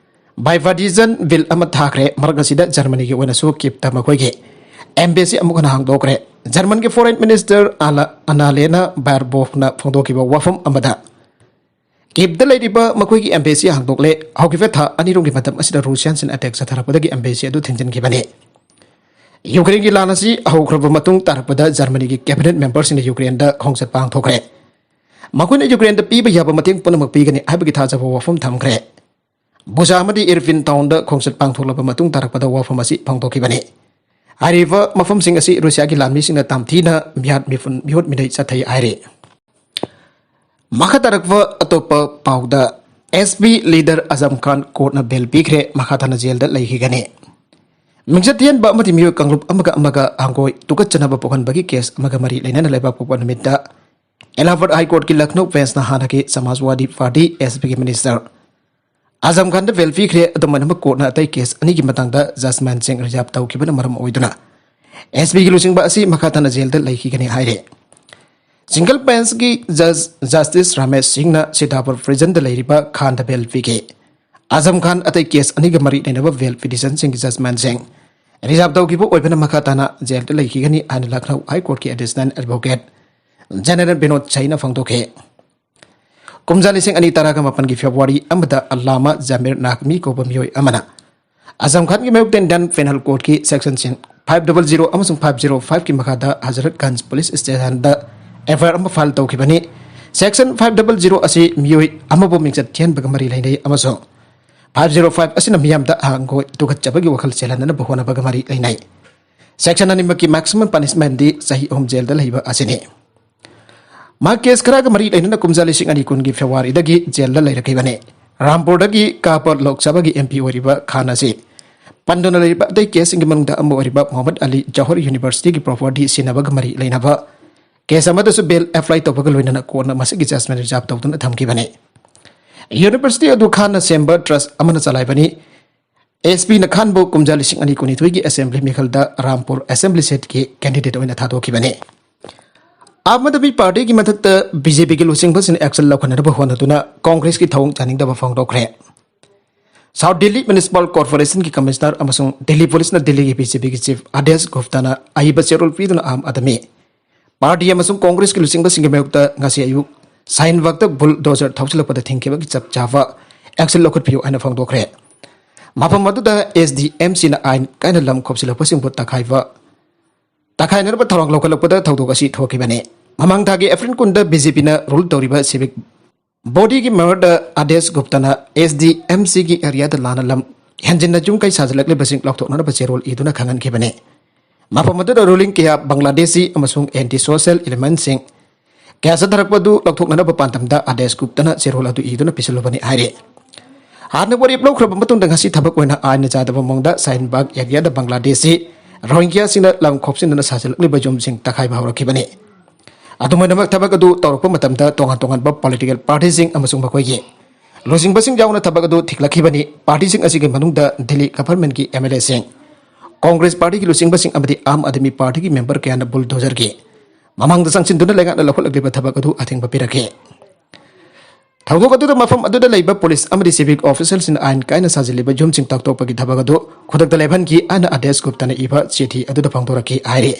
ꯕꯥꯏꯐꯥꯔꯇꯤꯖꯟ ꯕꯤꯜ ꯑꯃ ꯊꯥꯈ꯭ꯔꯦ꯫ ꯃꯔꯛ ꯑꯁꯤꯗ ꯖꯔꯃꯅꯤꯒꯤ ꯑꯣꯏꯅꯁꯨ ꯀꯤꯞꯇ ꯃꯈꯣꯏꯒꯤ ꯑꯦꯝꯕꯦꯁꯤ ꯑꯃꯨꯛ ꯍꯟꯅ ꯍꯥꯡꯗꯣꯛꯈ꯭ꯔꯦ꯫ ꯖꯔꯃꯟꯒꯤ ꯐꯣꯔꯦꯟ ꯃꯤꯅꯤꯁꯇꯔ ꯑꯅꯥꯂꯦꯅ ꯕꯥꯔꯕꯣꯐꯅ ꯐꯣꯡꯗꯣꯛꯈꯤꯕ ꯋꯥꯐꯝ ꯑꯃꯗ ꯀꯤꯞꯇ ꯂꯩꯔꯤꯕ ꯃꯈꯣꯏꯒꯤ ꯑꯦꯝꯕꯦꯁꯤ ꯍꯥꯡꯗꯣꯛꯂꯦ꯫ ꯍꯧꯈꯤꯕ ꯊꯥ ꯑꯅꯤ ꯔꯣꯝꯒꯤ ꯃꯇꯝ ꯑꯁꯤꯗ ꯔꯨꯁꯤꯌꯥꯟꯁꯤꯡꯅ ꯑꯦꯇꯦꯛ ꯆꯠꯊꯔꯛꯄꯗꯒꯤ ꯑꯦꯝꯕꯦꯁꯤ ꯑꯗꯨ ꯊꯤꯡꯖꯤꯟꯈꯤꯕꯅꯤ꯫ ꯌꯨꯀ꯭ꯔꯦꯟꯒꯤ ꯂꯥꯟ ꯑꯁꯤ ꯍꯧꯈ꯭ꯔꯕ ꯃꯇꯨꯡ ꯇꯥꯔꯛꯄꯗ ꯖꯔꯃꯅꯤꯒꯤ ꯀꯦꯕꯤꯅꯦꯠ ꯃꯦꯝꯕꯔꯁꯤꯡꯅ ꯌꯨꯀ꯭ꯔꯦꯟꯗ ꯈꯣꯡꯆꯠ ꯄꯥꯡꯊꯣꯛꯈ꯭ꯔꯦ꯫ ꯃꯈꯣꯏꯅ ꯌꯨꯀ꯭ꯔꯦꯟꯗ ꯄꯤꯕ ꯌꯥꯕ ꯃꯇꯦꯡ ꯄꯨꯝꯅꯃꯛ ꯄꯤꯒꯅꯤ ꯍꯥꯏꯕꯒꯤ ꯊꯥꯖꯕ ꯋꯥꯐꯝ ꯊꯝꯈ꯭ꯔꯦ꯫ ꯕꯨꯖꯥ ꯑꯃꯗꯤ ꯏꯔꯐꯤꯟ ꯇꯥꯎꯟꯗ ꯈꯣꯡꯆꯠ ꯄꯥꯡꯊꯣꯛꯂꯕ ꯃꯇꯨꯡ ꯇꯥꯔꯛꯄꯗ ꯋꯥꯐꯝ ꯑꯁꯤ ꯐꯣꯡꯗꯣꯛꯈꯤꯕꯅꯤ꯫ ꯍꯥꯏꯔꯤꯕ ꯃꯐꯝꯁꯤꯡ ꯑꯁꯤ ꯔꯨꯁꯤꯌꯥꯒꯤ ꯂꯥꯟꯃꯤꯁꯤꯡꯅ ꯇꯝꯊꯤꯅ ꯃꯤꯍꯥꯠ ꯃꯤꯍꯨꯠ ꯃꯤꯅꯩ ꯆꯠꯊꯩ ꯍꯥꯏꯔꯤ꯫ ꯃꯈꯥ ꯇꯥꯔꯛꯄ ꯑꯇꯣꯞꯄ ꯄꯥꯎꯗ, ꯑꯦꯁ ꯄꯤ ꯂꯤꯗꯔ ꯑꯖꯝ ꯈꯥꯟ ꯀꯣꯔꯠꯅ ꯕꯦꯜ ꯄꯤꯈ꯭ꯔꯦ꯫ ꯃꯈꯥ ꯇꯥꯅ ꯖꯦꯜꯗ ꯂꯩꯈꯤꯒꯅꯤ꯫ ꯃꯤꯡꯆꯠ ꯊꯤꯍꯟꯕ ꯑꯃꯗꯤ ꯃꯤꯑꯣꯏ ꯀꯥꯡꯂꯨꯞ ꯑꯃꯒ ꯑꯃꯒ ꯍꯪꯒꯣꯏ ꯇꯨꯀꯠꯆꯅꯕ ꯄꯣꯛꯍꯟꯕꯒꯤ ꯀꯦꯁ ꯑꯃꯒ ꯃꯔꯤ ꯂꯩꯅꯅ ꯂꯩꯕꯥꯛꯄꯣꯛꯄ ꯅꯨꯃꯤꯠꯇ ꯑꯦꯂꯥꯍꯥꯕꯥꯗ ꯍꯥꯏ ꯀꯣꯔꯠꯀꯤ ꯂꯈꯅꯧ ꯕꯦꯟꯁꯅ ꯍꯥꯟꯅꯒꯤ ꯁꯃꯥꯖꯋꯥꯗꯤ ꯄꯥꯔꯇꯤ, ꯑꯦꯁ ꯄꯤꯒꯤ ꯃꯤꯅꯤꯁꯇꯔ ꯑꯖꯝ ꯈꯥꯟꯗ ꯕꯦꯜ ꯄꯤꯈ꯭ꯔꯦ꯫ ꯑꯗꯨꯝ ꯑꯣꯏꯅꯃꯛ ꯀꯣꯔꯠꯅ ꯑꯇꯩ ꯀꯦꯁ ꯑꯅꯤꯒꯤ ꯃꯇꯥꯡꯗ ꯖꯖꯃꯦꯟꯁꯤꯡ ꯔꯤꯖꯥꯔꯚ ꯇꯧꯈꯤꯕꯅ ꯃꯔꯝ ꯑꯣꯏꯗꯨꯅ ꯑꯦꯁ ꯄꯤꯒꯤ ꯂꯨꯆꯤꯡꯕ ꯑꯁꯤ ꯃꯈꯥ ꯇꯥꯅ ꯖꯦꯜꯗ ꯂꯩꯈꯤꯒꯅꯤ ꯍꯥꯏꯔꯦ꯫ ꯁꯤꯡꯒꯜ ꯕꯦꯟꯁꯀꯤ ꯖꯖ ꯖꯁꯇꯤꯁ ꯔꯥꯃꯦꯁ ꯁꯤꯡꯅ ꯁꯤꯇꯥꯄꯨꯔ ꯄ꯭ꯔꯤꯖꯟꯗ ꯂꯩꯔꯤꯕ ꯈꯥꯟꯗ ꯕꯦꯜ ꯄꯤꯈꯤ꯫ ꯑꯖꯝ ꯈꯥꯟ ꯑꯇꯩ ꯀꯦꯁ ꯑꯅꯤꯒ ꯃꯔꯤ ꯂꯩꯅꯕ ꯕꯦꯜ ꯄꯤꯇꯤꯁꯟꯁꯤꯡꯒꯤ ꯖꯖꯃꯦꯟꯁꯤꯡ ꯔꯤꯖꯥꯔꯚ ꯇꯧꯈꯤꯕ ꯑꯣꯏꯕꯅ ꯃꯈꯥ ꯇꯥꯅ ꯖꯦꯜꯗ ꯂꯩꯈꯤꯒꯅꯤ ꯍꯥꯏꯅ ꯂꯈꯅꯧ ꯍꯥꯏ ꯀꯣꯔꯠꯀꯤ ꯑꯦꯗꯤꯁꯅꯦꯜ ꯑꯦꯗꯚꯣꯀꯦꯠ ꯖꯦꯅꯔꯦꯜ ꯕꯤꯅꯣꯗ ꯁꯩꯅ ꯐꯣꯡꯗꯣꯛꯈꯤ꯫ ꯀꯨꯝꯖꯥ ꯂꯤꯁꯤꯡ ꯑꯅꯤ ꯇꯔꯥꯒ ꯃꯥꯄꯟꯒꯤ ꯐꯦꯕ꯭ꯔꯨꯋꯥꯔꯤ ꯑꯃꯗ ꯑꯜꯂꯥꯃꯥ ꯖꯥꯃꯤꯔ ꯅꯥꯒꯃꯤ ꯀꯧꯕ ꯃꯤꯑꯣꯏ ꯑꯃꯅ ꯑꯖꯝ ꯈꯥꯟꯒꯤ ꯃꯥꯌꯣꯛꯇ ꯏꯟꯗꯤꯌꯥꯟ ꯄꯦꯅꯦꯜ ꯀꯣꯗꯀꯤ ꯁꯦꯛꯁꯟꯁꯤꯡ ꯐꯥꯏꯚ ꯗꯕꯜ ꯖꯤꯔꯣ ꯑꯃꯁꯨꯡ ꯐꯥꯏꯚ ꯖꯤꯔꯣ ꯐꯥꯏꯚꯀꯤ ꯃꯈꯥꯗ ꯍꯖꯔꯠꯒꯟꯖ ꯄꯨꯂꯤꯁ ꯁ꯭ꯇꯦꯁꯟꯗ ꯑꯦꯐ ꯑꯥꯏ ꯑꯥꯔ ꯑꯃ ꯐꯥꯏꯜ ꯇꯧꯈꯤꯕꯅꯤ꯫ ꯁꯦꯛꯁꯟ ꯐꯥꯏꯚ ꯗꯕꯜ ꯖꯤꯔꯣ ꯑꯁꯤ ꯃꯤꯑꯣꯏ ꯑꯃꯕꯨ ꯃꯤꯡꯆꯠ ꯊꯤꯍꯟꯕꯒ ꯃꯔꯤ ꯂꯩꯅꯩ ꯑꯃꯁꯨꯡ ꯐꯥꯏꯚ ꯖꯤꯔꯣ ꯐꯥꯏꯚ ꯑꯁꯤꯅ ꯃꯤꯌꯥꯝꯗ ꯍꯪꯒꯣꯏ ꯇꯨꯀꯠꯆꯕꯒꯤ ꯋꯥꯈꯜ ꯆꯦꯜꯍꯟꯅꯅꯕ ꯍꯣꯠꯅꯕꯒ ꯃꯔꯤ ꯂꯩꯅꯩ꯫ ꯁꯦꯛꯁꯟ ꯑꯅꯤꯃꯛꯀꯤ ꯃꯦꯛꯁꯤꯃꯝ ꯄꯅꯤꯁꯃꯦꯟꯗꯤ ꯆꯍꯤ ꯑꯍꯨꯝ ꯖꯦꯜꯗ ꯂꯩꯕ ꯑꯁꯤꯅꯤ꯫ ꯃꯍꯥꯛ ꯀꯦꯁ ꯈꯔꯒ ꯃꯔꯤ ꯂꯩꯅꯅ ꯀꯨꯝꯖꯥ ꯂꯤꯁꯤꯡ ꯑꯅꯤ ꯀꯨꯟꯒꯤ ꯐꯦꯕ꯭ꯔꯨꯋꯥꯔꯤꯗꯒꯤ ꯖꯦꯜꯗ ꯂꯩꯔꯛꯈꯤꯕꯅꯤ꯫ ꯔꯥꯝꯄꯨꯔꯗꯒꯤ ꯀꯥꯞꯄ ꯂꯣꯛ ꯁꯚꯥꯒꯤ ꯑꯦꯝ ꯄꯤ ꯑꯣꯏꯔꯤꯕ ꯈꯥꯟ ꯑꯁꯤ ꯄꯟꯗꯨꯅ ꯂꯩꯔꯤꯕ ꯑꯇꯩ ꯀꯦꯁꯁꯤꯡꯒꯤ ꯃꯅꯨꯡꯗ ꯑꯃ ꯑꯣꯏꯔꯤꯕ ꯃꯨꯍꯝꯃꯗ ꯑꯂꯤ ꯖꯧꯍꯔ ꯌꯨꯅꯤꯚꯔꯁꯤꯇꯤꯒꯤ ꯄ꯭ꯔꯣꯄꯔꯇꯤ ꯁꯤꯟꯅꯕꯒ ꯃꯔꯤ ꯂꯩꯅꯕ ꯀꯦꯁ ꯑꯃꯗꯁꯨ ꯕꯦꯜ ꯑꯦꯄ꯭ꯂꯥꯏ ꯇꯧꯕꯒ ꯂꯣꯏꯅꯅ ꯀꯣꯔꯠꯅ ꯃꯁꯤꯒꯤ ꯖꯖꯃꯦꯟ ꯔꯤꯖꯥꯔꯚ ꯇꯧꯗꯨꯅ ꯊꯝꯈꯤꯕꯅꯤ꯫ ꯌꯨꯅꯤꯚꯔꯁꯤꯇꯤ ꯑꯗꯨ ꯈꯥꯟꯅ ꯁꯦꯝꯕ ꯇ꯭ꯔꯁ ꯑꯃꯅ ꯆꯂꯥꯏꯕꯅꯤ꯫ ꯑꯦꯁ ꯄꯤꯅ ꯈꯥꯟꯕꯨ ꯀꯨꯝꯖꯥ ꯂꯤꯁꯤꯡ ꯑꯅꯤ ꯀꯨꯟꯅꯤꯊꯣꯏꯒꯤ ꯑꯦꯁꯦꯝꯕ꯭ꯂꯤ ꯃꯤꯈꯜꯗ ꯔꯥꯝꯄꯨꯔ ꯑꯦꯁꯦꯝꯕ꯭ꯂꯤ ꯁꯤꯠꯀꯤ ꯀꯦꯟꯗꯤꯗꯦꯠ ꯑꯣꯏꯅ ꯊꯥꯗꯣꯛꯈꯤꯕꯅꯤ꯫ ꯑꯥꯝ ꯑꯥꯗꯃꯤ ꯄꯥꯔꯇꯤꯒꯤ ꯃꯊꯛꯇ ꯕꯤ ꯖꯦ ꯄꯤꯒꯤ ꯂꯨꯆꯤꯡꯕꯁꯤꯡꯅ ꯑꯦꯛꯁꯟ ꯂꯧꯈꯠꯅꯅꯕ ꯍꯣꯠꯅꯗꯨꯅ ꯀꯣꯡꯒ꯭ꯔꯦꯁꯀꯤ ꯊꯧꯑꯣꯡ ꯆꯥꯅꯤꯡꯗꯕ ꯐꯣꯡꯗꯣꯛꯈ꯭ꯔꯦ꯫ ꯁꯥꯎꯠ ꯗꯤꯜꯂꯤ ꯃ꯭ꯌꯨꯅꯤꯁꯤꯄꯥꯜ ꯀꯣꯔꯄꯣꯔꯦꯁꯟꯒꯤ ꯀꯃꯤꯁꯅꯔ ꯑꯃꯁꯨꯡ ꯗꯤꯜꯂꯤ ꯄꯨꯂꯤꯁꯅ ꯗꯤꯜꯂꯤꯒꯤ ꯕꯤ ꯖꯦ ꯄꯤꯒꯤ ꯆꯤꯐ ꯑꯥꯗꯦꯁ ꯒꯨꯞꯇꯥꯅ ꯑꯏꯕ ꯆꯦꯔꯣꯜ ꯄꯤꯗꯨꯅ ꯑꯥꯝ ꯑꯥꯗꯃꯤ ꯄꯥꯔꯇꯤ ꯑꯃꯁꯨꯡ ꯀꯣꯡꯒ꯭ꯔꯦꯁꯀꯤ ꯂꯨꯆꯤꯡꯕꯁꯤꯡꯒꯤ ꯃꯥꯌꯣꯛꯇ ꯉꯁꯤ ꯑꯌꯨꯛ ꯁꯥꯍꯤꯟ ꯕꯥꯒꯇ ꯕꯨꯜꯗꯣꯖꯔ ꯊꯧꯖꯤꯜꯂꯛꯄꯗ ꯊꯤꯡꯈꯤꯕꯒꯤ ꯆꯞ ꯆꯥꯕ ꯑꯦꯛꯁꯟ ꯂꯧꯈꯠꯄꯤꯌꯨ ꯍꯥꯏꯅ ꯐꯣꯡꯗꯣꯛꯈ꯭ꯔꯦ꯫ ꯃꯐꯝ ꯑꯗꯨꯗ ꯑꯦꯁ ꯗꯤ ꯑꯦꯝ ꯁꯤꯅ ꯑꯥꯏꯟ ꯀꯥꯏꯅ ꯂꯝ ꯈꯣꯞꯆꯤꯜꯂꯛꯄꯁꯤꯡꯕꯨ ꯇꯛꯈꯥꯏꯕ, ꯇꯛꯈꯥꯏꯅꯅꯕ ꯊꯧꯔꯥꯡ ꯂꯧꯈꯠꯂꯛꯄꯗ ꯊꯧꯗꯣꯛ ꯑꯁꯤ ꯊꯣꯛꯈꯤꯕꯅꯤ꯫ ꯃꯃꯥꯡ ꯊꯥꯒꯤ ꯑꯦꯄ꯭ꯔꯤꯜ ꯀꯨꯟꯗ ꯕꯤ ꯖꯦ ꯄꯤꯅ ꯔꯨꯜ ꯇꯧꯔꯤꯕ ꯁꯤꯚꯤꯛ ꯕꯣꯗꯤꯒꯤ ꯃꯦꯌꯔꯗ ꯑꯥꯗꯦꯁ ꯒꯨꯞꯇꯅ ꯑꯦꯁ ꯗꯤ ꯑꯦꯝ ꯁꯤꯒꯤ ꯑꯦꯔꯤꯌꯥꯗ ꯂꯥꯟꯅ ꯂꯝ ꯍꯦꯟꯖꯤꯟꯅ ꯌꯨꯝ ꯀꯩ ꯁꯥꯖꯤꯜꯂꯛꯂꯤꯕꯁꯤꯡ ꯂꯧꯊꯣꯛꯅꯅꯕ ꯆꯦꯔꯣꯜ ꯏꯗꯨꯅ ꯈꯪꯍꯟꯈꯤꯕꯅꯤ꯫ ꯃꯐꯝ ꯑꯗꯨꯗ ꯔꯨꯂꯤꯡ ꯀꯌꯥ, ꯕꯪꯒ꯭ꯂꯥꯗꯦꯁꯤ ꯑꯃꯁꯨꯡ ꯑꯦꯟꯇꯤ ꯁꯣꯁꯤꯌꯦꯜ ꯏꯂꯤꯃꯦꯟꯁꯤꯡ ꯀꯌꯥ ꯆꯠꯊꯔꯛꯄ ꯑꯗꯨ ꯂꯧꯊꯣꯛꯅꯅꯕ ꯄꯥꯟꯗꯝꯗ ꯑꯥꯗꯦꯁ ꯒꯨꯞꯇꯅ ꯆꯦꯔꯣꯜ ꯑꯗꯨ ꯏꯗꯨꯅ ꯄꯤꯁꯤꯜꯂꯨꯕꯅꯤ ꯍꯥꯏꯔꯤ꯫ ꯍꯥꯟꯅ ꯋꯥꯔꯦꯞ ꯂꯧꯈ꯭ꯔꯕ ꯃꯇꯨꯡꯗ ꯉꯁꯤ ꯊꯕꯛ ꯑꯣꯏꯅ ꯑꯥꯏꯟꯅ ꯌꯥꯗꯕ ꯃꯑꯣꯡꯗ ꯁꯥꯍꯤꯟ ꯕꯥꯒ ꯑꯦꯔꯤꯌꯥꯗ ꯕꯪꯒ꯭ꯂꯥꯗꯦꯁꯤ ꯔꯣꯍꯤꯡꯒ꯭ꯌꯥꯁꯤꯡꯅ ꯂꯝ ꯈꯣꯞꯆꯤꯟꯗꯨꯅ ꯁꯥꯖꯤꯜꯂꯛꯂꯤꯕ ꯌꯨꯝꯁꯤꯡ ꯇꯛꯈꯥꯏꯕ ꯍꯧꯔꯛꯈꯤꯕꯅꯤ꯫ ꯑꯗꯨꯃꯥꯏꯅꯃꯛ ꯊꯕꯛ ꯑꯗꯨ ꯇꯧꯔꯛꯄ ꯃꯇꯝꯗ ꯇꯣꯉꯥꯟ ꯇꯣꯉꯥꯟꯕ ꯄꯣꯂꯤꯇꯤꯀꯦꯜ ꯄꯥꯔꯇꯤꯁꯤꯡ ꯑꯃꯁꯨꯡ ꯃꯈꯣꯏꯒꯤ ꯂꯨꯆꯤꯡꯕꯁꯤꯡ ꯌꯥꯎꯅ ꯊꯕꯛ ꯑꯗꯨ ꯊꯤꯡꯂꯛꯈꯤꯕꯅꯤ꯫ ꯄꯥꯔꯇꯤꯁꯤꯡ ꯑꯁꯤꯒꯤ ꯃꯅꯨꯡꯗ ꯗꯤꯜꯂꯤ ꯒꯚꯔꯟꯃꯦꯟꯠꯀꯤ ꯑꯦꯝ ꯑꯦꯜ ꯑꯦꯁꯤꯡ, ꯀꯣꯡꯒ꯭ꯔꯦꯁ ꯄꯥꯔꯇꯤꯒꯤ ꯂꯨꯆꯤꯡꯕꯁꯤꯡ ꯑꯃꯗꯤ ꯑꯥꯝ ꯑꯥꯗꯃꯤ ꯄꯥꯔꯇꯤꯒꯤ ꯃꯦꯝꯕꯔ ꯀꯌꯥꯅ ꯕꯨꯜꯗꯣꯖꯔꯒꯤ ꯃꯃꯥꯡꯗ ꯆꯪꯁꯤꯟꯗꯨꯅ ꯂꯩꯉꯥꯛꯅ ꯂꯧꯈꯠꯂꯛꯂꯤꯕ ꯊꯕꯛ ꯑꯗꯨ ꯑꯊꯤꯡꯕ ꯄꯤꯔꯛꯈꯤ꯫ ꯊꯧꯗꯣꯛ ꯑꯗꯨꯗ ꯃꯐꯝ ꯑꯗꯨꯗ ꯂꯩꯕ ꯄꯨꯂꯤꯁ ꯑꯃꯗꯤ ꯁꯤꯚꯤꯛ ꯑꯣꯐꯤꯁꯤꯌꯦꯜꯁꯤꯡꯅ ꯑꯥꯏꯟ ꯀꯥꯏꯅ ꯁꯥꯖꯤꯜꯂꯤꯕ ꯌꯨꯝꯁꯤꯡ ꯇꯥꯛꯊꯣꯛꯄꯒꯤ ꯊꯕꯛ ꯑꯗꯨ ꯈꯨꯗꯛꯇ ꯂꯦꯞꯍꯟꯈꯤ ꯍꯥꯏꯅ ꯑꯥꯗꯦꯁ ꯒꯨꯞꯇꯅ ꯏꯕ ꯆꯤꯊꯤ ꯑꯗꯨꯗ ꯐꯣꯡꯗꯣꯔꯛꯈꯤ ꯍꯥꯏꯔꯤ꯫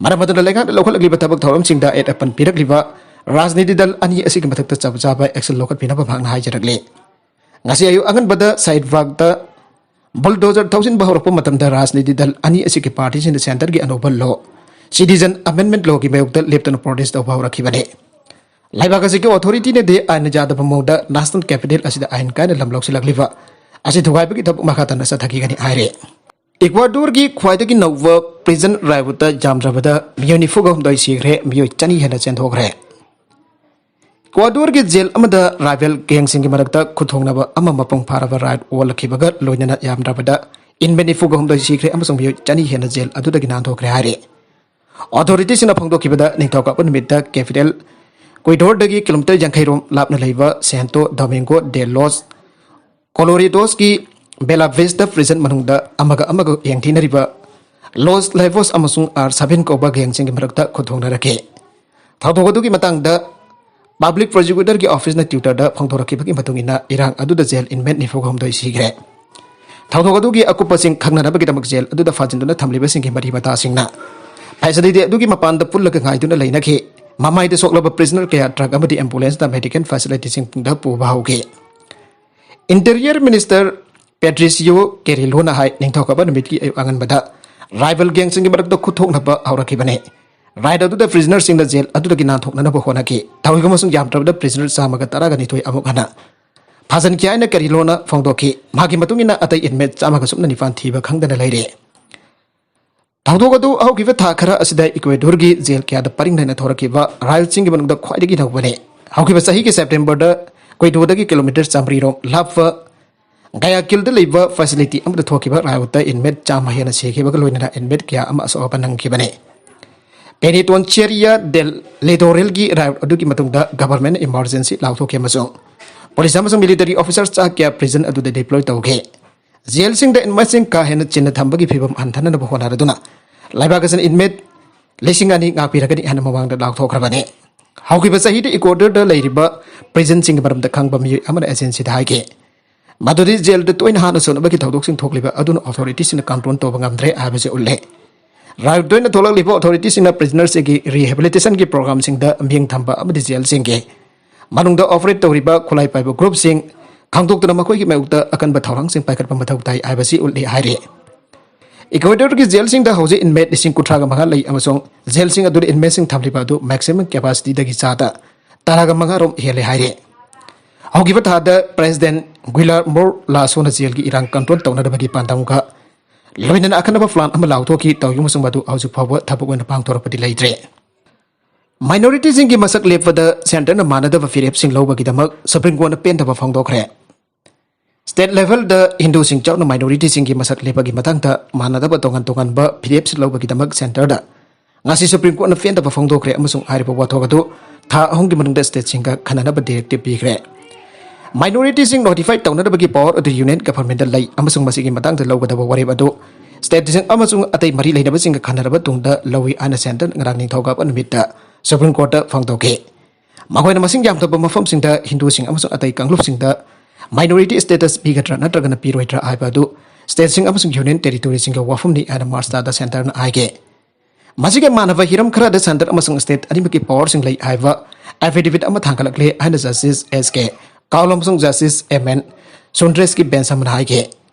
ꯃꯔꯝ ꯑꯗꯨꯅ ꯂꯩꯉꯥꯛꯅ ꯂꯧꯈꯠꯂꯛꯂꯤꯕ ꯊꯕꯛ ꯊꯧꯔꯝꯁꯤꯡꯗ ꯑꯌꯦꯠ ꯑꯄꯟ ꯄꯤꯔꯛꯂꯤꯕ ꯔꯥꯖꯅꯤꯇꯤ ꯗꯜ ꯑꯅꯤ ꯑꯁꯤꯒꯤ ꯃꯊꯛꯇ ꯆꯞ ꯆꯥꯕ ꯑꯦꯛꯁꯟ ꯂꯧꯈꯠꯄꯤꯅꯕ ꯃꯍꯥꯛꯅ ꯍꯥꯏꯖꯔꯛꯂꯤ꯫ ꯉꯁꯤ ꯑꯌꯨꯛ ꯑꯉꯟꯕꯗ ꯁꯥꯍꯤꯟ ꯕꯥꯒꯇ ꯕꯨꯜꯗꯣꯖꯔ ꯊꯧꯖꯤꯟꯕ ꯍꯧꯔꯛꯄ ꯃꯇꯝꯗ ꯔꯥꯖꯅꯤꯇꯤ ꯗꯜ ꯑꯅꯤ ꯑꯁꯤꯒꯤ ꯄꯥꯔꯇꯤꯁꯤꯡꯅ ꯁꯦꯟꯇꯔꯒꯤ ꯑꯅꯧꯕ ꯂꯣ, ꯁꯤꯇꯤꯖꯟ ꯑꯃꯦꯟꯗꯃꯦꯟꯠ ꯂꯣꯒꯤ ꯃꯥꯌꯣꯛꯇ ꯂꯦꯞꯇꯅ ꯄ꯭ꯔꯣꯇꯦꯁ ꯇꯧꯕ ꯍꯧꯔꯛꯈꯤꯕꯅꯤ꯫ ꯂꯩꯕꯥꯛ ꯑꯁꯤꯒꯤ ꯑꯣꯊꯣꯔꯤꯇꯤꯅꯗꯤ ꯑꯥꯏꯟꯅ ꯌꯥꯗꯕ ꯃꯑꯣꯡꯗ ꯅꯦꯁꯅꯦꯜ ꯀꯦꯄꯤꯇꯦꯜ ꯑꯁꯤꯗ ꯑꯥꯏꯟ ꯀꯥꯏꯅ ꯂꯝ ꯂꯧꯁꯤꯜꯂꯛꯂꯤꯕ ꯑꯁꯤ ꯊꯨꯒꯥꯏꯕꯒꯤ ꯊꯕꯛ ꯃꯈꯥ ꯇꯥꯅ ꯆꯠꯊꯈꯤꯒꯅꯤ ꯍꯥꯏꯔꯤ꯫ ꯏꯀ꯭ꯋꯥꯗꯣꯔꯒꯤ ꯈ꯭ꯋꯥꯏꯗꯒꯤ ꯅꯧꯕ ꯄ꯭ꯔꯤꯖꯟ ꯔꯥꯏꯠꯇ ꯌꯥꯝꯗ꯭ꯔꯕꯗ ꯃꯤꯑꯣꯏ ꯅꯤꯐꯨꯒ ꯍꯨꯝꯗꯣꯏ ꯁꯤꯈ꯭ꯔꯦ, ꯃꯤꯑꯣꯏ ꯆꯅꯤ ꯍꯦꯟꯅ ꯆꯦꯟꯊꯣꯛꯈ꯭ꯔꯦ꯫ ꯏꯀ꯭ꯋꯥꯗꯣꯔꯒꯤ ꯖꯦꯜ ꯑꯃꯗ ꯔꯥꯏꯕꯦꯜ ꯒꯦꯡꯁꯤꯡꯒꯤ ꯃꯔꯛꯇ ꯈꯨꯠꯊꯣꯡꯅꯕ ꯑꯃ ꯃꯄꯨꯡ ꯐꯥꯔꯕ ꯔꯥꯏꯠ ꯑꯣꯜꯂꯛꯈꯤꯕꯒ ꯂꯣꯏꯅꯅ ꯌꯥꯝꯗ꯭ꯔꯕꯗ ꯏꯟꯃꯦꯠ ꯅꯤꯐꯨꯒ ꯍꯨꯝꯗꯣꯏ ꯁꯤꯈ꯭ꯔꯦ ꯑꯃꯁꯨꯡ ꯃꯤꯑꯣꯏ ꯆꯅꯤ ꯍꯦꯟꯅ ꯖꯦꯜ ꯑꯗꯨꯗꯒꯤ ꯅꯥꯟꯊꯣꯛꯈ꯭ꯔꯦ ꯍꯥꯏꯔꯤ꯫ ꯑꯣꯊꯣꯔꯤꯇꯤꯁꯤꯡꯅ ꯐꯣꯡꯗꯣꯛꯈꯤꯕꯗ ꯅꯤꯡꯊꯧꯀꯥꯕ ꯅꯨꯃꯤꯠꯇ ꯀꯦꯄꯤꯇꯦꯜ ꯀꯣꯏꯗꯣꯔꯗꯒꯤ ꯀꯤꯂꯣꯃꯤꯇꯔ ꯌꯥꯡꯈꯩ ꯔꯣꯝ ꯂꯥꯞꯅ ꯂꯩꯕ ꯁꯦꯟꯇꯣ ꯗꯣꯃꯤꯡꯒꯣ ꯗꯦ ꯂꯣꯁ ꯀꯣꯂꯣꯔꯤꯗꯣꯁꯀꯤ ꯕꯦꯂꯥ ꯚꯤꯁꯇ ꯄ꯭ꯔꯤꯖꯟ ꯃꯅꯨꯡꯗ ꯑꯃꯒ ꯑꯃꯒ ꯌꯦꯡꯊꯤꯅꯔꯤꯕ ꯂꯣꯁ ꯂꯥꯏꯕꯣꯁ ꯑꯃꯁꯨꯡ ꯑꯥꯔ ꯁꯚꯦꯟ ꯀꯧꯕ ꯒꯦꯡꯁꯤꯡꯒꯤ ꯃꯔꯛꯇ ꯈꯨꯠꯊꯣꯛꯅꯔꯛꯈꯤ꯫ ꯊꯧꯗꯣꯛ ꯑꯗꯨꯒꯤ ꯃꯇꯥꯡꯗ ꯄꯕ꯭ꯂꯤꯛ ꯄ꯭ꯔꯣꯁꯤꯀ꯭ꯌꯨꯇꯔꯒꯤ ꯑꯣꯐꯤꯁꯅ ꯇ꯭ꯋꯤꯇꯔꯗ ꯐꯣꯡꯗꯣꯔꯛꯈꯤꯕꯒꯤ ꯃꯇꯨꯡ ꯏꯟꯅ, ꯏꯔꯥꯡ ꯑꯗꯨꯗ ꯖꯦꯜ ꯏꯟꯃꯦꯠ ꯅꯤꯐꯨ ꯍꯨꯝꯗꯣꯏ ꯁꯤꯈ꯭ꯔꯦ꯫ ꯊꯧꯗꯣꯛ ꯑꯗꯨꯒꯤ ꯑꯀꯨꯞꯄꯁꯤꯡ ꯈꯪꯅꯅꯕꯒꯤꯗꯃꯛ ꯖꯦꯜ ꯑꯗꯨꯗ ꯐꯥꯖꯤꯟꯗꯨꯅ ꯊꯝꯂꯤꯕꯁꯤꯡꯒꯤ ꯃꯔꯤ ꯃꯇꯥꯁꯤꯡꯅ ꯐꯦꯁꯤꯂꯤꯇꯤ ꯑꯗꯨꯒꯤ ꯃꯄꯥꯟꯗ ꯄꯨꯜꯂꯒ ꯉꯥꯏꯗꯨꯅ ꯂꯩꯅꯈꯤ꯫ ꯃꯃꯥꯏꯗ ꯁꯣꯛꯂꯕ ꯄ꯭ꯔꯤꯖꯅꯔ ꯀꯌꯥ ꯇ꯭ꯔꯛ ꯑꯃꯗꯤ ꯑꯦꯝꯕꯨꯂꯦꯟꯁꯇ ꯃꯦꯗꯤꯀꯦꯜ ꯐꯦꯁꯤꯂꯤꯇꯤꯁꯤꯡ ꯄꯨꯡꯗ ꯄꯨꯕ ꯍꯧꯈꯤ꯫ ꯏꯟꯇꯤꯔꯤꯌꯔ ꯃꯤꯅꯤꯁꯇꯔ ꯄꯦꯇ꯭ꯔꯤꯁꯤꯌꯣ ꯀꯦꯔꯤꯂꯣꯅ ꯍꯥꯏ, ꯅꯤꯡꯊꯧꯀꯥꯕ ꯅꯨꯃꯤꯠꯀꯤ ꯑꯌꯨꯛ ꯑꯉꯟꯕꯗ ꯔꯥꯏꯕꯦꯜ ꯒꯦꯡꯁꯤꯡꯒꯤ ꯃꯔꯛꯇ ꯈꯨꯠꯊꯣꯛꯅꯕ ꯍꯧꯔꯛꯈꯤꯕꯅꯤ꯫ ꯔꯥꯏꯗ ꯑꯗꯨꯗ ꯄ꯭ꯔꯤꯖꯅꯔꯁꯤꯡꯅ ꯖꯦꯜ ꯑꯗꯨꯗꯒꯤ ꯅꯥꯟꯊꯣꯛꯅꯅꯕ ꯍꯣꯠꯅꯈꯤ꯫ ꯊꯧꯔꯤꯕ ꯑꯃꯁꯨꯡ ꯌꯥꯝꯗ꯭ꯔꯕꯗ ꯄ꯭ꯔꯤꯖꯅꯔ ꯆꯥꯝꯃꯒ ꯇꯔꯥꯒ ꯅꯤꯊꯣꯏ ꯑꯃꯨꯛ ꯍꯟꯅ ꯐꯥꯖꯤꯟꯈꯤ ꯍꯥꯏꯅ ꯀꯦꯔꯤꯂꯣꯅ ꯐꯣꯡꯗꯣꯛꯈꯤ꯫ ꯃꯍꯥꯛꯀꯤ ꯃꯇꯨꯡ ꯏꯟꯅ, ꯑꯇꯩ ꯏꯟꯃꯦꯠ ꯆꯥꯝꯃꯒ ꯁꯨꯞꯅ ꯅꯤꯄꯥꯟ ꯊꯤꯕ ꯈꯪꯗꯅ ꯂꯩꯔꯤ꯫ ꯊꯧꯗꯣꯛ ꯑꯗꯨ ꯍꯧꯈꯤꯕ ꯊꯥ ꯈꯔ ꯑꯁꯤꯗ ꯏꯀ꯭ꯋꯦꯗꯣꯔꯒꯤ ꯖꯦꯜ ꯀꯌꯥꯗ ꯄꯔꯤꯡ ꯂꯩꯅ ꯊꯣꯔꯛꯈꯤꯕ ꯔꯥꯏꯠꯁꯤꯡꯒꯤ ꯃꯅꯨꯡꯗ ꯈ꯭ꯋꯥꯏꯗꯒꯤ ꯅꯧꯕꯅꯤ꯫ ꯍꯧꯈꯤꯕ ꯆꯍꯤꯒꯤ ꯁꯦꯞꯇꯦꯝꯕꯔꯗ ꯀꯣꯏꯗꯣꯗꯒꯤ ꯀꯤꯂꯣꯃꯤꯇꯔ ꯆꯥꯃꯔꯤ ꯔꯣꯝ ꯂꯥꯞꯄ ꯒꯥꯌꯥꯀꯤꯜꯗ ꯂꯩꯕ ꯐꯦꯁꯤꯂꯤꯇꯤ ꯑꯃꯗ ꯊꯣꯛꯈꯤꯕ ꯔꯥꯏꯠꯇ ꯏꯟꯃꯦꯠ ꯆꯥꯝꯃ ꯍꯦꯟꯅ ꯁꯤꯈꯤꯕꯒ ꯂꯣꯏꯅꯅ ꯏꯟꯃꯦꯠ ꯀꯌꯥ ꯑꯃ ꯑꯁꯣꯛ ꯑꯄꯟ ꯅꯪꯈꯤꯕꯅꯤ꯫ ꯄꯦꯅꯤꯇꯣꯟꯆꯦꯔꯤꯌꯥ ꯗꯦꯜ ꯂꯦꯗꯣꯔꯦꯜꯒꯤ ꯔꯥꯏꯠ ꯑꯗꯨꯒꯤ ꯃꯇꯨꯡꯗ ꯒꯚꯔꯟꯃꯦꯟꯠꯅ ꯏꯃꯔꯖꯦꯟꯁꯤ ꯂꯥꯎꯊꯣꯛꯈꯤ ꯑꯃꯁꯨꯡ ꯄꯨꯂꯤꯁ ꯑꯃꯁꯨꯡ ꯃꯤꯂꯤꯇꯔꯤ ꯑꯣꯐꯤꯁꯥꯔ ꯆꯥ ꯀꯌꯥ ꯄ꯭ꯔꯤꯖꯟ ꯑꯗꯨꯗ ꯗꯤꯄ꯭ꯂꯣꯏ ꯇꯧꯈꯤ꯫ ꯖꯦꯜꯁꯤꯡꯗ ꯏꯟꯃꯦꯠꯁꯤꯡ ꯀꯥ ꯍꯦꯟꯅ ꯆꯤꯟꯅ ꯊꯝꯕꯒꯤ ꯐꯤꯚꯝ ꯍꯟꯊꯅꯅꯕ ꯍꯣꯠꯅꯗꯨꯅ ꯂꯩꯕꯥꯛ ꯑꯁꯤꯅ ꯏꯟꯃꯦꯠ ꯂꯤꯁꯤꯡ ꯑꯅꯤ ꯉꯥꯛꯄꯤꯔꯒꯅꯤ ꯍꯥꯏꯅ ꯃꯃꯥꯡꯗ ꯂꯥꯎꯊꯣꯛꯈ꯭ꯔꯕꯅꯤ꯫ ꯍꯧꯈꯤꯕ ꯆꯍꯤꯗ ꯏꯀ꯭ꯋꯦꯗꯣꯔꯗ ꯂꯩꯔꯤꯕ ꯄ꯭ꯔꯤꯖꯟꯁꯤꯡꯒꯤ ꯃꯔꯝꯗ ꯈꯪꯕ ꯃꯤꯑꯣꯏ ꯑꯃꯅ ꯑꯦꯖꯦꯟꯁꯤꯗ ꯍꯥꯏꯈꯤ ꯃꯗꯨꯗꯤ ꯖꯦꯜꯗ ꯇꯣꯏꯅ ꯍꯥꯠꯅ ꯁꯨꯅꯕꯒꯤ ꯊꯧꯗꯣꯛꯁꯤꯡ ꯊꯣꯛꯂꯤꯕ ꯑꯗꯨꯅ ꯑꯣꯊꯣꯔꯤꯇꯤꯁꯤꯡꯅ ꯀꯟꯇ꯭ꯔꯣꯜ ꯇꯧꯕ ꯉꯝꯗ꯭ꯔꯦ ꯍꯥꯏꯕꯁꯤ ꯎꯠꯂꯦ꯫ ꯔꯥꯏꯠ ꯇꯣꯏꯅ ꯊꯣꯛꯂꯛꯂꯤꯕ ꯑꯣꯊꯣꯔꯤꯇꯤꯁꯤꯡꯅ ꯄ꯭ꯔꯤꯖꯅꯔꯁꯤꯡꯒꯤ ꯔꯤꯍꯦꯕꯤꯂꯤꯇꯦꯁꯟꯒꯤ ꯄ꯭ꯔꯣꯒ꯭ꯔꯥꯝꯁꯤꯡꯗ ꯃꯤꯠꯌꯦꯡ ꯊꯝꯕ ꯑꯃꯗꯤ ꯖꯦꯜꯁꯤꯡꯒꯤ ꯃꯅꯨꯡꯗ ꯑꯣꯄꯔꯦꯠ ꯇꯧꯔꯤꯕ ꯈꯨꯠꯂꯥꯏ ꯄꯥꯏꯕ ꯒ꯭ꯔꯨꯞꯁꯤꯡ ꯈꯪꯗꯣꯛꯇꯨꯅ ꯃꯈꯣꯏꯒꯤ ꯃꯥꯌꯣꯛꯇ ꯑꯀꯟꯕ ꯊꯧꯔꯥꯡꯁꯤꯡ ꯄꯥꯏꯈꯠꯄ ꯃꯊꯧ ꯇꯥꯏ ꯍꯥꯏꯕꯁꯤ ꯎꯠꯂꯤ ꯍꯥꯏꯔꯤ꯫ ꯏꯀ꯭ꯋꯦꯗꯣꯔꯒꯤ ꯖꯦꯜꯁꯤꯡꯗ ꯍꯧꯖꯤꯛ ꯏꯟꯃꯦꯠ ꯂꯤꯁꯤꯡ ꯀꯨꯟꯊ꯭ꯔꯥꯒ ꯃꯉꯥ ꯂꯩ ꯑꯃꯁꯨꯡ ꯖꯦꯜꯁꯤꯡ ꯑꯗꯨꯗ ꯏꯟꯃꯦꯠꯁꯤꯡ ꯊꯝꯂꯤꯕ ꯑꯗꯨ ꯃꯦꯛꯁꯤꯃꯝ ꯀꯦꯄꯥꯁꯤꯇꯤꯗꯒꯤ ꯆꯥꯗ ꯇꯔꯥꯒ ꯃꯉꯥ ꯔꯣꯝ ꯍꯦꯜꯂꯦ ꯍꯥꯏꯔꯤ꯫ ꯍꯧꯈꯤꯕ ꯊꯥꯗ ꯄ꯭ꯔꯦꯁꯤꯗꯦꯟꯠ ꯒꯨꯏꯂꯔꯃꯣ ꯂꯥꯁꯣꯅ ꯖꯦꯜꯒꯤ ꯏꯔꯥꯡ ꯀꯟꯇ꯭ꯔꯣꯜ ꯇꯧꯅꯅꯕꯒꯤ ꯄꯥꯟꯗꯝꯒ ꯂꯣꯏꯅꯅ ꯑꯈꯟꯅꯕ ꯄ꯭ꯂꯥꯟ ꯑꯃ ꯂꯥꯎꯊꯣꯛꯈꯤ꯫ ꯇꯧꯏꯒꯨꯝꯕꯁꯨꯡ ꯃꯗꯨ ꯍꯧꯖꯤꯛ ꯐꯥꯎꯕ ꯊꯕꯛ ꯑꯣꯏꯅ ꯄꯥꯡꯊꯣꯔꯛꯄꯗꯤ ꯂꯩꯇ꯭ꯔꯦ꯫ ꯃꯥꯏꯅꯣꯔꯤꯇꯤꯁꯤꯡꯒꯤ ꯃꯁꯛ ꯂꯦꯞꯄꯗ ꯁꯦꯟꯇꯔꯅ ꯃꯥꯟꯅꯗꯕ ꯐꯤꯔꯦꯞꯁꯤꯡ ꯂꯧꯕꯒꯤꯗꯃꯛ ꯁꯨꯄ꯭ꯔꯤꯝ ꯀꯣꯔꯠꯅ ꯄꯦꯟꯗꯕ ꯐꯣꯡꯗꯣꯛꯈ꯭ꯔꯦ꯫ ꯁ꯭ꯇꯦꯠ ꯂꯦꯚꯦꯜꯗ ꯍꯤꯟꯗꯨꯁꯤꯡ ꯌꯥꯎꯅ ꯃꯥꯏꯅꯣꯔꯤꯇꯤꯁꯤꯡꯒꯤ ꯃꯁꯛ ꯂꯦꯞꯄꯒꯤ ꯃꯇꯥꯡꯗ ꯃꯥꯟꯅꯗꯕ ꯇꯣꯉꯥꯟ ꯇꯣꯉꯥꯟꯕ ꯐꯤꯔꯦꯞꯁꯤꯡ ꯂꯧꯕꯒꯤꯗꯃꯛ ꯁꯦꯟꯇꯔꯗ ꯉꯁꯤ ꯁꯨꯄ꯭ꯔꯤꯝ ꯀꯣꯔꯠꯅ ꯄꯦꯟꯗꯕ ꯐꯣꯡꯗꯣꯛꯈ꯭ꯔꯦ ꯑꯃꯁꯨꯡ ꯍꯥꯏꯔꯤꯕ ꯋꯥꯊꯣꯛ ꯑꯗꯨ ꯊꯥ ꯑꯍꯨꯝꯒꯤ ꯃꯅꯨꯡꯗ ꯁ꯭ꯇꯦꯠꯁꯤꯡꯒ ꯈꯟꯅꯅꯕ ꯗꯤꯔꯦꯛꯇꯤꯚ ꯄꯤꯈ꯭ꯔꯦ꯫ ꯃꯥꯏꯅꯣꯔꯤꯇꯤꯁꯤꯡ ꯅꯣꯇꯤꯐꯥꯏ ꯇꯧꯅꯅꯕꯒꯤ ꯄꯋꯥꯔ ꯑꯗꯨ ꯌꯨꯅꯤꯌꯟ ꯒꯚꯔꯟꯃꯦꯟꯗ ꯂꯩ ꯑꯃꯁꯨꯡ ꯃꯁꯤꯒꯤ ꯃꯇꯥꯡꯗ ꯂꯧꯒꯗꯕ ꯋꯥꯔꯦꯞ ꯑꯗꯨ ꯁ꯭ꯇꯦꯠꯁꯤꯡ ꯑꯃꯁꯨꯡ ꯑꯇꯩ ꯃꯔꯤ ꯂꯩꯅꯕꯁꯤꯡꯒ ꯈꯟꯅꯔꯕ ꯇꯨꯡꯗ ꯂꯧꯏ ꯍꯥꯏꯅ ꯁꯦꯟꯇꯔꯅ ꯉꯔꯥꯡ ꯅꯤꯡꯊꯧꯀꯥꯕ ꯅꯨꯃꯤꯠꯇ ꯁꯨꯄ꯭ꯔꯤꯝ ꯀꯣꯔꯠꯇ ꯐꯣꯡꯗꯣꯛꯈꯤ꯫ ꯃꯈꯣꯏꯅ ꯃꯁꯤꯡ ꯌꯥꯝꯗꯕ ꯃꯐꯝꯁꯤꯡꯗ ꯍꯤꯟꯗꯨꯁꯤꯡ ꯑꯃꯁꯨꯡ ꯑꯇꯩ ꯀꯥꯡꯂꯨꯞꯁꯤꯡꯗ ꯃꯥꯏꯅꯣꯔꯤꯇꯤ ꯁ꯭ꯇꯦꯇꯁ ꯄꯤꯒꯗ꯭ꯔꯥ ꯅꯠꯇ꯭ꯔꯒꯅ ꯄꯤꯔꯣꯏꯗ꯭ꯔꯥ ꯍꯥꯏꯕ ꯑꯗꯨ ꯁ꯭ꯇꯦꯠꯁꯤꯡ ꯑꯃꯁꯨꯡ ꯌꯨꯅꯤꯌꯟ ꯇꯦꯔꯤꯇꯣꯔꯤꯁꯤꯡꯒꯤ ꯋꯥꯐꯝꯅꯤ ꯍꯥꯏꯅ ꯃꯥꯔꯆ ꯊꯥꯗ ꯁꯦꯟꯇꯔꯅ ꯍꯥꯏꯈꯤ꯫ ꯃꯁꯤꯒ ꯃꯥꯟꯅꯕ ꯍꯤꯔꯝ ꯈꯔꯗ ꯁꯦꯟꯇꯔ ꯑꯃꯁꯨꯡ ꯁ꯭ꯇꯦꯠ ꯑꯅꯤꯃꯛꯀꯤ ꯄꯋꯥꯔꯁꯤꯡ ꯂꯩ ꯍꯥꯏꯕ ꯑꯦꯐꯤꯗꯦꯚꯤꯠ ꯑꯃ ꯊꯥꯡꯒꯠꯂꯛꯂꯦ ꯍꯥꯏꯅ ꯖꯁꯇꯤꯁ ꯑꯦꯁ ꯀꯦ ꯀꯥꯎꯜ ꯑꯃꯁꯨꯡ ꯖꯁꯇꯤꯁ ꯑꯦꯝ ꯑꯦꯟ ꯁꯨꯟꯗ꯭ꯔꯦꯁꯀꯤ ꯕꯦꯟꯆ ꯑꯃꯅ ꯍꯥꯏꯈꯤ꯫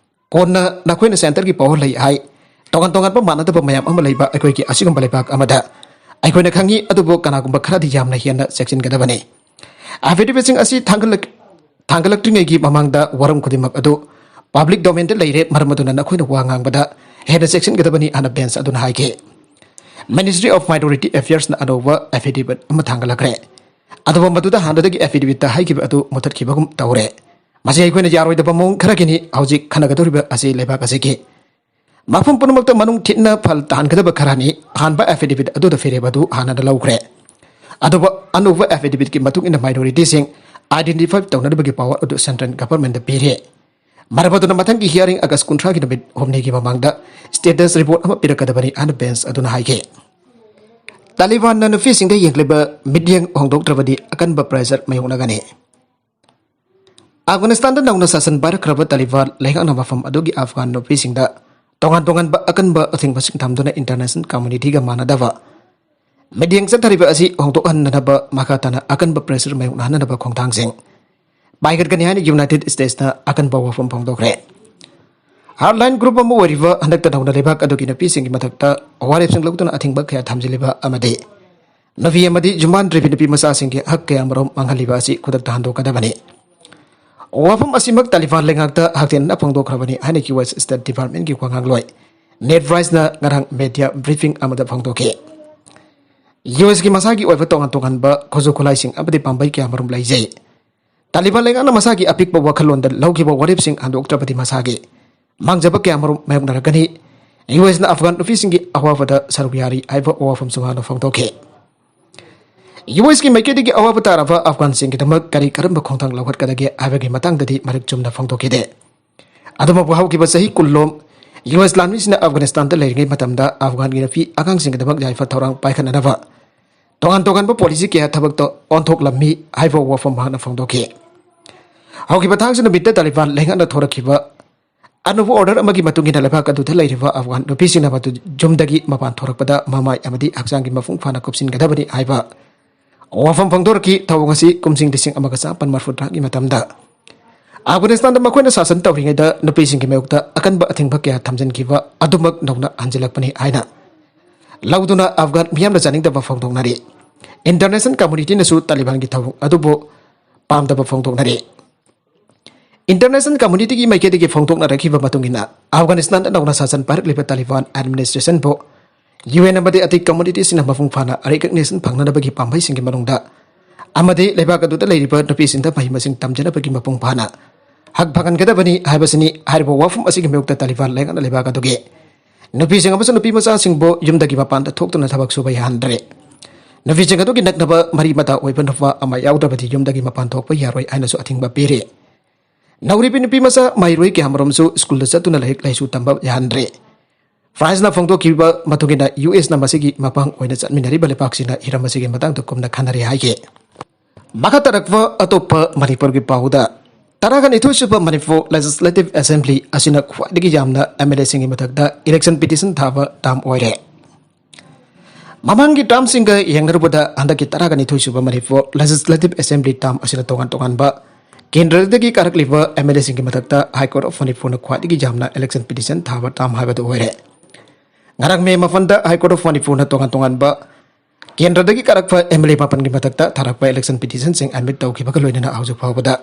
ꯀꯣꯟꯅ ꯅꯈꯣꯏꯅ ꯁꯦꯟꯇꯔꯒꯤ ꯄꯋꯥꯔ ꯂꯩ ꯍꯥꯏ꯫ ꯇꯣꯉꯥꯟ ꯇꯣꯉꯥꯟꯕ ꯃꯥꯟꯅꯗꯕ ꯃꯌꯥꯝ ꯑꯃ ꯂꯩꯕ ꯑꯩꯈꯣꯏꯒꯤ ꯑꯁꯤꯒꯨꯝꯕ ꯂꯩꯕꯥꯛ ꯑꯃꯗ ꯑꯩꯈꯣꯏꯅ ꯈꯪꯏ, ꯑꯗꯨꯕꯨ ꯀꯅꯥꯒꯨꯝꯕ ꯈꯔꯗꯤ ꯌꯥꯝꯅ ꯍꯦꯟꯅ ꯆꯦꯛꯁꯤꯟꯒꯗꯕꯅꯤ꯫ ꯑꯦꯐꯤꯗꯦꯚꯤꯠꯁꯤꯡ ꯑꯁꯤ ꯊꯥꯡꯒꯠꯂꯛ-, ꯊꯥꯡꯒꯠꯂꯛꯇ꯭ꯔꯤꯉꯩꯒꯤ ꯃꯃꯥꯡꯗ ꯋꯥꯔꯝ ꯈꯨꯗꯤꯡꯃꯛ ꯑꯗꯨ ꯄꯕ꯭ꯂꯤꯛ ꯗꯣꯃꯦꯟꯗ ꯂꯩꯔꯦ, ꯃꯔꯝ ꯑꯗꯨꯅ ꯅꯈꯣꯏꯅ ꯋꯥ ꯉꯥꯡꯕꯗ ꯍꯦꯟꯅ ꯆꯦꯛꯁꯤꯟꯒꯗꯕꯅꯤ ꯍꯥꯏꯅ ꯕꯦꯟꯆ ꯑꯗꯨꯅ ꯍꯥꯏꯈꯤ꯫ Ministry of Minority Affairsꯅ ꯑꯅꯧꯕ ꯑꯦꯐꯤꯗꯦꯚꯤꯠ ꯑꯃ ꯊꯥꯡꯒꯠꯂꯛꯈ꯭ꯔꯦ꯫ ꯑꯗꯨꯕꯨ ꯃꯗꯨꯗ ꯍꯥꯟꯅꯗꯒꯤ ꯑꯦꯐꯤꯗꯦꯚꯤꯠꯇ ꯍꯥꯏꯈꯤꯕ ꯑꯗꯨ ꯃꯨꯊꯠꯈꯤꯕꯒꯨꯝ ꯇꯧꯔꯦ꯫ ꯃꯁꯤ ꯑꯩꯈꯣꯏꯅ ꯌꯥꯔꯣꯏꯗꯕ ꯃꯑꯣꯡ ꯈꯔꯒꯤꯅꯤ ꯍꯧꯖꯤꯛ ꯈꯟꯅꯒꯗꯧꯔꯤꯕ ꯑꯁꯤ ꯂꯩꯕꯥꯛ ꯑꯁꯤꯒꯤ ꯃꯐꯝ ꯄꯨꯝꯅꯃꯛꯇ ꯃꯅꯨꯡ ꯊꯤꯠꯅ ꯐꯜ ꯇꯥꯍꯟꯒꯗꯕ ꯈꯔꯅꯤ꯫ ꯑꯍꯥꯟꯕ ꯑꯦꯐꯤꯗꯦꯚꯤꯠ ꯑꯗꯨꯗ ꯐꯤꯔꯦꯞ ꯑꯗꯨ ꯍꯥꯟꯅꯅ ꯂꯧꯈ꯭ꯔꯦ꯫ ꯑꯗꯨꯕꯨ ꯑꯅꯧꯕ ꯑꯦꯐꯤꯗꯦꯚꯤꯠꯀꯤ ꯃꯇꯨꯡ ꯏꯟꯅ ꯃꯥꯏꯅꯣꯔꯤꯇꯤꯁꯤꯡ ꯑꯥꯏꯗꯦꯟꯇꯤꯐꯥꯏ ꯇꯧꯅꯅꯕꯒꯤ ꯄꯋꯥꯔ ꯑꯗꯨ ꯁꯦꯟꯇ꯭ꯔꯦꯜ ꯒꯚꯔꯟꯃꯦꯟꯗ ꯄꯤꯔꯦ꯫ ꯃꯔꯝ ꯑꯗꯨꯅ ꯃꯊꯪꯒꯤ ꯍꯤꯌꯥꯔꯤꯡ ꯑꯥꯒꯁ ꯀꯨꯟꯊ꯭ꯔꯥꯒꯤ ꯅꯨꯃꯤꯠ ꯍꯨꯝꯅꯤꯒꯤ ꯃꯃꯥꯡꯗ ꯁ꯭ꯇꯦꯇꯁ ꯔꯤꯄꯣꯔꯠ ꯑꯃ ꯄꯤꯔꯛꯀꯗꯕꯅꯤ ꯍꯥꯏꯅ ꯕꯦꯟꯆ ꯑꯗꯨꯅ ꯍꯥꯏꯈꯤ꯫ ꯇꯥꯂꯤꯕꯥꯟꯅ ꯅꯨꯄꯤꯁꯤꯡꯗ ꯌꯦꯡꯂꯤꯕ ꯃꯤꯠꯌꯦꯡ ꯍꯣꯡꯗꯣꯛꯇ꯭ꯔꯕꯗꯤ ꯑꯀꯟꯕ ꯄ꯭ꯔꯦꯁꯔ ꯃꯥꯌꯣꯛꯅꯒꯅꯤ꯫ ꯑꯐꯒꯥꯅꯤꯁꯇꯥꯟꯗ ꯅꯧꯅ ꯁꯥꯁꯟ ꯄꯥꯏꯔꯛꯈ꯭ꯔꯕ ꯇꯥꯂꯤꯕꯥꯟ ꯂꯩꯉꯥꯛꯅ ꯃꯐꯝ ꯑꯗꯨꯒꯤ ꯑꯐꯒꯥꯟ ꯅꯨꯄꯤꯁꯤꯡꯗ ꯇꯣꯉꯥꯟ ꯇꯣꯉꯥꯟꯕ ꯑꯀꯟꯕ ꯑꯊꯤꯡꯕꯁꯤꯡ ꯊꯝꯗꯨꯅ ꯏꯟꯇꯔꯅꯦꯁꯅꯦꯜ ꯀꯝꯃꯨꯅꯤꯇꯤꯒ ꯃꯥꯟꯅꯗꯕ ꯃꯤꯠꯌꯦꯡ ꯆꯠꯊꯔꯤꯕ ꯑꯁꯤ ꯍꯣꯡꯗꯣꯛꯍꯟꯅꯅꯕ ꯃꯈꯥ ꯇꯥꯅ ꯑꯀꯟꯕ ꯄ꯭ꯔꯦꯁꯔ ꯃꯥꯌꯣꯛꯅꯍꯟꯅꯅꯕ ꯈꯣꯡꯊꯥꯡꯁꯤꯡ ꯄꯥꯏꯈꯠꯀꯅꯤ ꯍꯥꯏꯅ ꯌꯨꯅꯥꯏꯇꯦꯗ ꯁ꯭ꯇꯦꯠꯁꯅ ꯑꯀꯟꯕ ꯋꯥꯐꯝ ꯐꯣꯡꯗꯣꯛꯈ꯭ꯔꯦ꯫ ꯍꯥꯔꯠꯂꯥꯏꯟ ꯒ꯭ꯔꯨꯞ ꯑꯃ ꯑꯣꯏꯔꯤꯕ ꯍꯟꯗꯛꯇ ꯅꯧꯅ ꯂꯩꯕꯥꯛ ꯑꯗꯨꯒꯤ ꯅꯨꯄꯤꯁꯤꯡꯒꯤ ꯃꯊꯛꯇ ꯋꯥꯔꯦꯞꯁꯤꯡ ꯂꯧꯗꯨꯅ ꯑꯊꯤꯡꯕ ꯀꯌꯥ ꯊꯝꯖꯤꯜꯂꯤꯕ ꯑꯃꯗꯤ ꯅꯨꯄꯤ ꯑꯃꯗꯤ ꯖꯨꯃꯥꯟ ꯗ꯭ꯔꯤꯕꯤ ꯅꯨꯄꯤ ꯃꯆꯥꯁꯤꯡꯒꯤ ꯍꯛ ꯀꯌꯥꯃꯔꯨꯝ ꯃꯥꯡꯍꯜꯂꯤꯕ ꯑꯁꯤ ꯈꯨꯗꯛꯇ ꯍꯟꯗꯣꯛꯀꯗꯕꯅꯤ꯫ ꯋꯥꯐꯝ ꯑꯁꯤꯃꯛ ꯇꯥꯂꯤꯕꯥꯟ ꯂꯩꯉꯥꯛꯇ ꯍꯛꯊꯦꯡꯅꯅ ꯐꯣꯡꯗꯣꯛꯈ꯭ꯔꯕꯅꯤ ꯍꯥꯏꯅ ꯌꯨ ꯑꯦꯁ ꯁ꯭ꯇꯦꯠ ꯗꯤꯄꯥꯔꯠꯃꯦꯟꯒꯤ ꯋꯥꯉꯥꯡꯂꯣꯏ ꯅꯦꯗ ꯄ꯭ꯔꯥꯏꯁꯅ ꯉꯔꯥꯡ ꯃꯦꯗꯤꯌꯥ ꯕ꯭ꯔꯤꯐꯤꯡ ꯑꯃꯗ ꯐꯣꯡꯗꯣꯛꯈꯤ꯫ ꯌꯨ ꯑꯦꯁꯀꯤ ꯃꯁꯥꯒꯤ ꯑꯣꯏꯕ ꯇꯣꯉꯥꯟ ꯇꯣꯉꯥꯟꯕ ꯈꯨꯠꯁꯨ ꯈꯨꯠꯂꯥꯏꯁꯤꯡ ꯑꯃꯗꯤ ꯄꯥꯝꯕꯩ ꯀꯌꯥꯃꯔꯨꯝ ꯂꯩꯖꯩ꯫ ꯇꯥꯂꯤꯕꯥꯟ ꯂꯩꯉꯥꯛꯅ ꯃꯁꯥꯒꯤ ꯑꯄꯤꯛꯄ ꯋꯥꯈꯜꯂꯣꯟꯗ ꯂꯧꯈꯤꯕ ꯋꯥꯔꯦꯞꯁꯤꯡ ꯍꯟꯗꯣꯛꯇ꯭ꯔꯕꯗꯤ ꯃꯁꯥꯒꯤ ꯃꯥꯡꯖꯕ ꯀꯌꯥꯃꯔꯨꯝ ꯃꯥꯌꯣꯛꯅꯔꯛꯀꯅꯤ꯫ ꯌꯨ ꯑꯦꯁꯅ ꯑꯐꯒꯥꯟ ꯅꯨꯄꯤꯁꯤꯡꯒꯤ ꯑꯋꯥꯕꯗ ꯁꯔꯨꯛ ꯌꯥꯔꯤ ꯍꯥꯏꯕ ꯋꯥꯐꯝꯁꯨ ꯃꯍꯥꯛꯅ ꯐꯣꯡꯗꯣꯛꯈꯤ꯫ ꯌꯨ ꯑꯦꯁꯀꯤ ꯃꯥꯏꯀꯩꯗꯒꯤ ꯑꯋꯥꯕ ꯇꯥꯔꯕ ꯑꯐꯒꯥꯟꯁꯤꯡꯒꯤꯗꯃꯛ ꯀꯔꯤ ꯀꯔꯝꯕ ꯈꯣꯡꯊꯥꯡ ꯂꯧꯈꯠꯀꯗꯒꯦ ꯍꯥꯏꯕꯒꯤ ꯃꯇꯥꯡꯗꯗꯤ ꯃꯔꯤꯛ ꯆꯨꯝꯅ ꯐꯣꯡꯗꯣꯛꯈꯤꯗꯦ꯫ ꯑꯗꯨꯃꯛꯄꯨ ꯍꯧꯈꯤꯕ ꯆꯍꯤ ꯀꯨꯟꯂꯣꯝ ꯌꯨ ꯑꯦꯁ ꯂꯥꯟꯃꯤꯁꯤꯡꯅ ꯑꯐꯒꯥꯅꯤꯁꯇꯥꯟꯗ ꯂꯩꯔꯤꯉꯩ ꯃꯇꯝꯗ ꯑꯐꯒꯥꯟꯒꯤ ꯅꯨꯄꯤ ꯑꯉꯥꯡꯁꯤꯡꯒꯤꯗꯃꯛ ꯌꯥꯏꯐ ꯊꯧꯔꯥꯡ ꯄꯥꯏꯈꯠꯅꯅꯕ ꯇꯣꯉꯥꯟ ꯇꯣꯉꯥꯟꯕ ꯄꯣꯂꯤꯁꯤ ꯀꯌꯥ ꯊꯕꯛꯇ ꯑꯣꯟꯊꯣꯛꯂꯝꯃꯤ ꯍꯥꯏꯕ ꯋꯥꯐꯝ ꯃꯍꯥꯛꯅ ꯐꯣꯡꯗꯣꯛꯈꯤ꯫ ꯍꯧꯈꯤꯕ ꯊꯥꯡꯖ ꯅꯨꯃꯤꯠꯇ ꯇꯥꯂꯤꯕꯥꯟ ꯂꯩꯉꯥꯛꯅ ꯊꯣꯔꯛꯈꯤꯕ ꯑꯅꯧꯕ ꯑꯣꯔꯗꯔ ꯑꯃꯒꯤ ꯃꯇꯨꯡ ꯏꯟꯅ ꯂꯩꯕꯥꯛ ꯑꯗꯨꯗ ꯂꯩꯔꯤꯕ ꯑꯐꯒꯥꯟ ꯅꯨꯄꯤꯁꯤꯡꯅ ꯃꯗꯨ ꯌꯨꯝꯗꯒꯤ ꯃꯄꯥꯟ ꯊꯣꯔꯛꯄꯗ ꯃꯃꯥꯏ ꯑꯃꯗꯤ ꯍꯛꯆꯥꯡꯒꯤ ꯃꯄꯨꯡ ꯐꯥꯅ ꯀꯨꯞꯁꯤꯟꯒꯗꯕꯅꯤ ꯍꯥꯏꯕ ꯋꯥꯐꯝ ꯐꯣꯡꯗꯣꯔꯛꯈꯤ꯫ ꯊꯧꯑꯣꯡ ꯑꯁꯤ ꯀꯨꯝꯁꯤꯡ ꯂꯤꯁꯤꯡ ꯑꯃꯒ ꯆꯃꯥꯄꯟ ꯃꯔꯤꯐꯨ ꯇꯔꯥꯒꯤ ꯃꯇꯝꯗ ꯑꯐꯒꯥꯅꯤꯁꯇꯥꯟꯗ ꯃꯈꯣꯏꯅ ꯁꯥꯁꯟ ꯇꯧꯔꯤꯉꯩꯗ ꯅꯨꯄꯤꯁꯤꯡꯒꯤ ꯃꯥꯌꯣꯛꯇ ꯑꯀꯟꯕ ꯑꯊꯤꯡꯕ ꯀꯌꯥ ꯊꯝꯖꯤꯟꯈꯤꯕ ꯑꯗꯨꯃꯛ ꯅꯧꯅ ꯍꯟꯖꯤꯜꯂꯛꯄꯅꯤ ꯍꯥꯏꯅ ꯂꯧꯗꯨꯅ ꯑꯐꯒꯥꯟ ꯃꯤꯌꯥꯝꯅ ꯆꯥꯅꯤꯡꯗꯕ ꯐꯣꯡꯗꯣꯛꯅꯔꯤ꯫ ꯏꯟꯇꯔꯅꯦꯁꯅꯦꯜ ꯀꯝꯃꯨꯅꯤꯇꯤꯅꯁꯨ ꯇꯥꯂꯤꯕꯥꯟꯒꯤ ꯊꯧꯑꯣꯡ ꯑꯗꯨꯕꯨ ꯄꯥꯝꯗꯕ ꯐꯣꯡꯗꯣꯛꯅꯔꯤ꯫ ꯏꯟꯇꯔꯅꯦꯁꯅꯦꯜ ꯀꯝꯃꯨꯅꯤꯇꯤꯒꯤ ꯃꯥꯏꯀꯩꯗꯒꯤ ꯐꯣꯡꯗꯣꯛꯅꯔꯛꯈꯤꯕ ꯃꯇꯨꯡ ꯏꯟꯅ, ꯑꯐꯒꯥꯅꯤꯁꯇꯥꯟꯗ ꯅꯧꯅ ꯁꯥꯁꯟ ꯄꯥꯏꯔꯛꯂꯤꯕ ꯇꯥꯂꯤꯕꯥꯟ ꯑꯦꯗꯃꯤꯅꯤꯁꯇ꯭ꯔꯦꯁꯟꯕꯨ ꯌꯨ ꯑꯦꯟ ꯑꯃꯗꯤ ꯑꯇꯩ ꯀꯝꯃꯨꯅꯤꯇꯤꯁꯤꯡꯅ ꯃꯄꯨꯡ ꯐꯥꯅ ꯔꯤꯀꯒꯅꯤꯁꯟ ꯐꯪꯅꯅꯕꯒꯤ ꯄꯥꯝꯕꯩꯁꯤꯡꯒꯤ ꯃꯅꯨꯡꯗ ꯑꯃꯗꯤ ꯂꯩꯕꯥꯛ ꯑꯗꯨꯗ ꯂꯩꯔꯤꯕ ꯅꯨꯄꯤꯁꯤꯡꯗ ꯃꯍꯩ ꯃꯁꯤꯡ ꯇꯝꯖꯅꯕꯒꯤ ꯃꯄꯨꯡ ꯐꯥꯅ ꯍꯛ ꯐꯪꯍꯟꯒꯗꯕꯅꯤ ꯍꯥꯏꯕꯁꯤꯅꯤ꯫ ꯍꯥꯏꯔꯤꯕ ꯋꯥꯐꯝ ꯑꯁꯤꯒꯤ ꯃꯥꯌꯣꯛꯇ ꯇꯥꯂꯤꯕꯥꯟ ꯂꯩꯉꯥꯛꯅ ꯂꯩꯕꯥꯛ ꯑꯗꯨꯒꯤ ꯅꯨꯄꯤꯁꯤꯡ ꯑꯃꯁꯨꯡ ꯅꯨꯄꯤ ꯃꯆꯥꯁꯤꯡꯕꯨ ꯌꯨꯝꯗꯒꯤ ꯃꯄꯥꯟꯗ ꯊꯣꯛꯇꯨꯅ ꯊꯕꯛ ꯁꯨꯕ ꯌꯥꯍꯟꯗ꯭ꯔꯦ꯫ ꯅꯨꯄꯤꯁꯤꯡ ꯑꯗꯨꯒꯤ ꯅꯛꯅꯕ ꯃꯔꯤ ꯃꯇꯥ ꯑꯣꯏꯕ ꯅꯨꯄꯥ ꯑꯃ ꯌꯥꯎꯗ꯭ꯔꯕꯗꯤ ꯌꯨꯝꯗꯒꯤ ꯃꯄꯥꯟ ꯊꯣꯛꯄ ꯌꯥꯔꯣꯏ ꯍꯥꯏꯅꯁꯨ ꯑꯊꯤꯡꯕ ꯄꯤꯔꯤ꯫ ꯅꯧꯔꯤꯕꯤ ꯅꯨꯄꯤ ꯃꯆꯥ ꯃꯍꯩꯔꯣꯏ ꯀꯌꯥꯃꯔꯨꯝꯁꯨ ꯁ꯭ꯀꯨꯜꯗ ꯆꯠꯇꯨꯅ ꯂꯥꯏꯔꯤꯛ ꯂꯥꯏꯁꯨ ꯇꯝꯕ ꯌꯥꯍꯟꯗ꯭ꯔꯦ꯫ ꯐ꯭ꯔꯥꯟꯁꯅ ꯐꯣꯡꯗꯣꯛꯈꯤꯕ ꯃꯇꯨꯡ ꯏꯟꯅ, ꯌꯨ ꯑꯦꯁꯅ ꯃꯁꯤꯒꯤ ꯃꯄꯥꯡ ꯑꯣꯏꯅ ꯆꯠꯃꯤꯟꯅꯔꯤꯕ ꯂꯩꯄꯥꯛꯁꯤꯡꯅ ꯍꯤꯔꯝ ꯑꯁꯤꯒꯤ ꯃꯇꯥꯡꯗ ꯀꯨꯞꯅ ꯈꯟꯅꯔꯤ ꯍꯥꯏꯈꯤ꯫ ꯃꯈꯥ ꯇꯥꯔꯛꯄ ꯑꯇꯣꯞꯄ ꯃꯅꯤꯄꯨꯔꯒꯤ ꯄꯥꯎꯗ, ꯇꯔꯥꯒ ꯅꯤꯊꯣꯏ ꯁꯨꯕ ꯃꯅꯤꯄꯨꯔ ꯂꯦꯖꯤꯁꯂꯦꯇꯤꯚ ꯑꯦꯁꯦꯝꯕ꯭ꯂꯤ ꯑꯁꯤꯅ ꯈ꯭ꯋꯥꯏꯗꯒꯤ ꯌꯥꯝꯅ ꯑꯦꯝ ꯑꯦꯜ ꯑꯦꯁꯤꯡꯒꯤ ꯃꯊꯛꯇ ꯏꯂꯦꯛꯁꯟ ꯄꯤꯇꯤꯁꯟ ꯊꯥꯕ ꯇꯥꯔꯝ ꯑꯣꯏꯔꯦ꯫ ꯃꯃꯥꯡꯒꯤ ꯇꯥꯔꯝꯁꯤꯡꯒ ꯌꯦꯡꯅꯔꯨꯕꯗ ꯍꯟꯗꯛꯀꯤ ꯇꯔꯥꯒ ꯅꯤꯊꯣꯏ ꯁꯨꯕ ꯃꯅꯤꯄꯨꯔ ꯂꯦꯖꯤꯁꯂꯦꯇꯤꯚ ꯑꯦꯁꯦꯝꯕ꯭ꯂꯤ ꯇꯥꯔꯝ ꯑꯁꯤꯅ ꯇꯣꯉꯥꯟ ꯇꯣꯉꯥꯟꯕ ꯀꯦꯟꯗ꯭ꯔꯗꯒꯤ ꯀꯥꯔꯛꯂꯤꯕ ꯑꯦꯝ ꯑꯦꯜ ꯑꯦꯁꯤꯡꯒꯤ ꯃꯊꯛꯇ ꯍꯥꯏ ꯀꯣꯔꯠ ꯑꯣꯐ ꯃꯅꯤꯄꯨꯔꯅ ꯈ꯭ꯋꯥꯏꯗꯒꯤ ꯌꯥꯝꯅ ꯏꯂꯦꯛꯁꯟ ꯄꯤꯇꯤꯁꯟ ꯊꯥꯕ ꯇꯥꯔꯝ ꯍꯥꯏꯕꯗꯨ ꯑꯣꯏꯔꯦ꯫ ꯉꯔꯥꯡ ꯃꯦ ꯃꯥꯄꯟꯗ ꯍꯥꯏ ꯀꯣꯔꯠ ꯑꯣꯐ ꯃꯅꯤꯄꯨꯔꯅ ꯇꯣꯉꯥꯟ ꯇꯣꯉꯥꯟꯕ ꯀꯦꯟꯗ꯭ꯔꯗꯒꯤ ꯀꯥꯔꯛꯄ ꯑꯦꯝ ꯑꯦꯜ ꯑꯦ ꯃꯥꯄꯟꯒꯤ ꯃꯊꯛꯇ ꯊꯥꯔꯛꯄ ꯏꯂꯦꯛꯁꯟ ꯄꯤꯇꯤꯁꯟꯁꯤꯡ ꯑꯦꯗꯃꯤꯠ ꯇꯧꯈꯤꯕꯒ ꯂꯣꯏꯅꯅ ꯍꯧꯖꯤꯛ ꯐꯥꯎꯕꯗ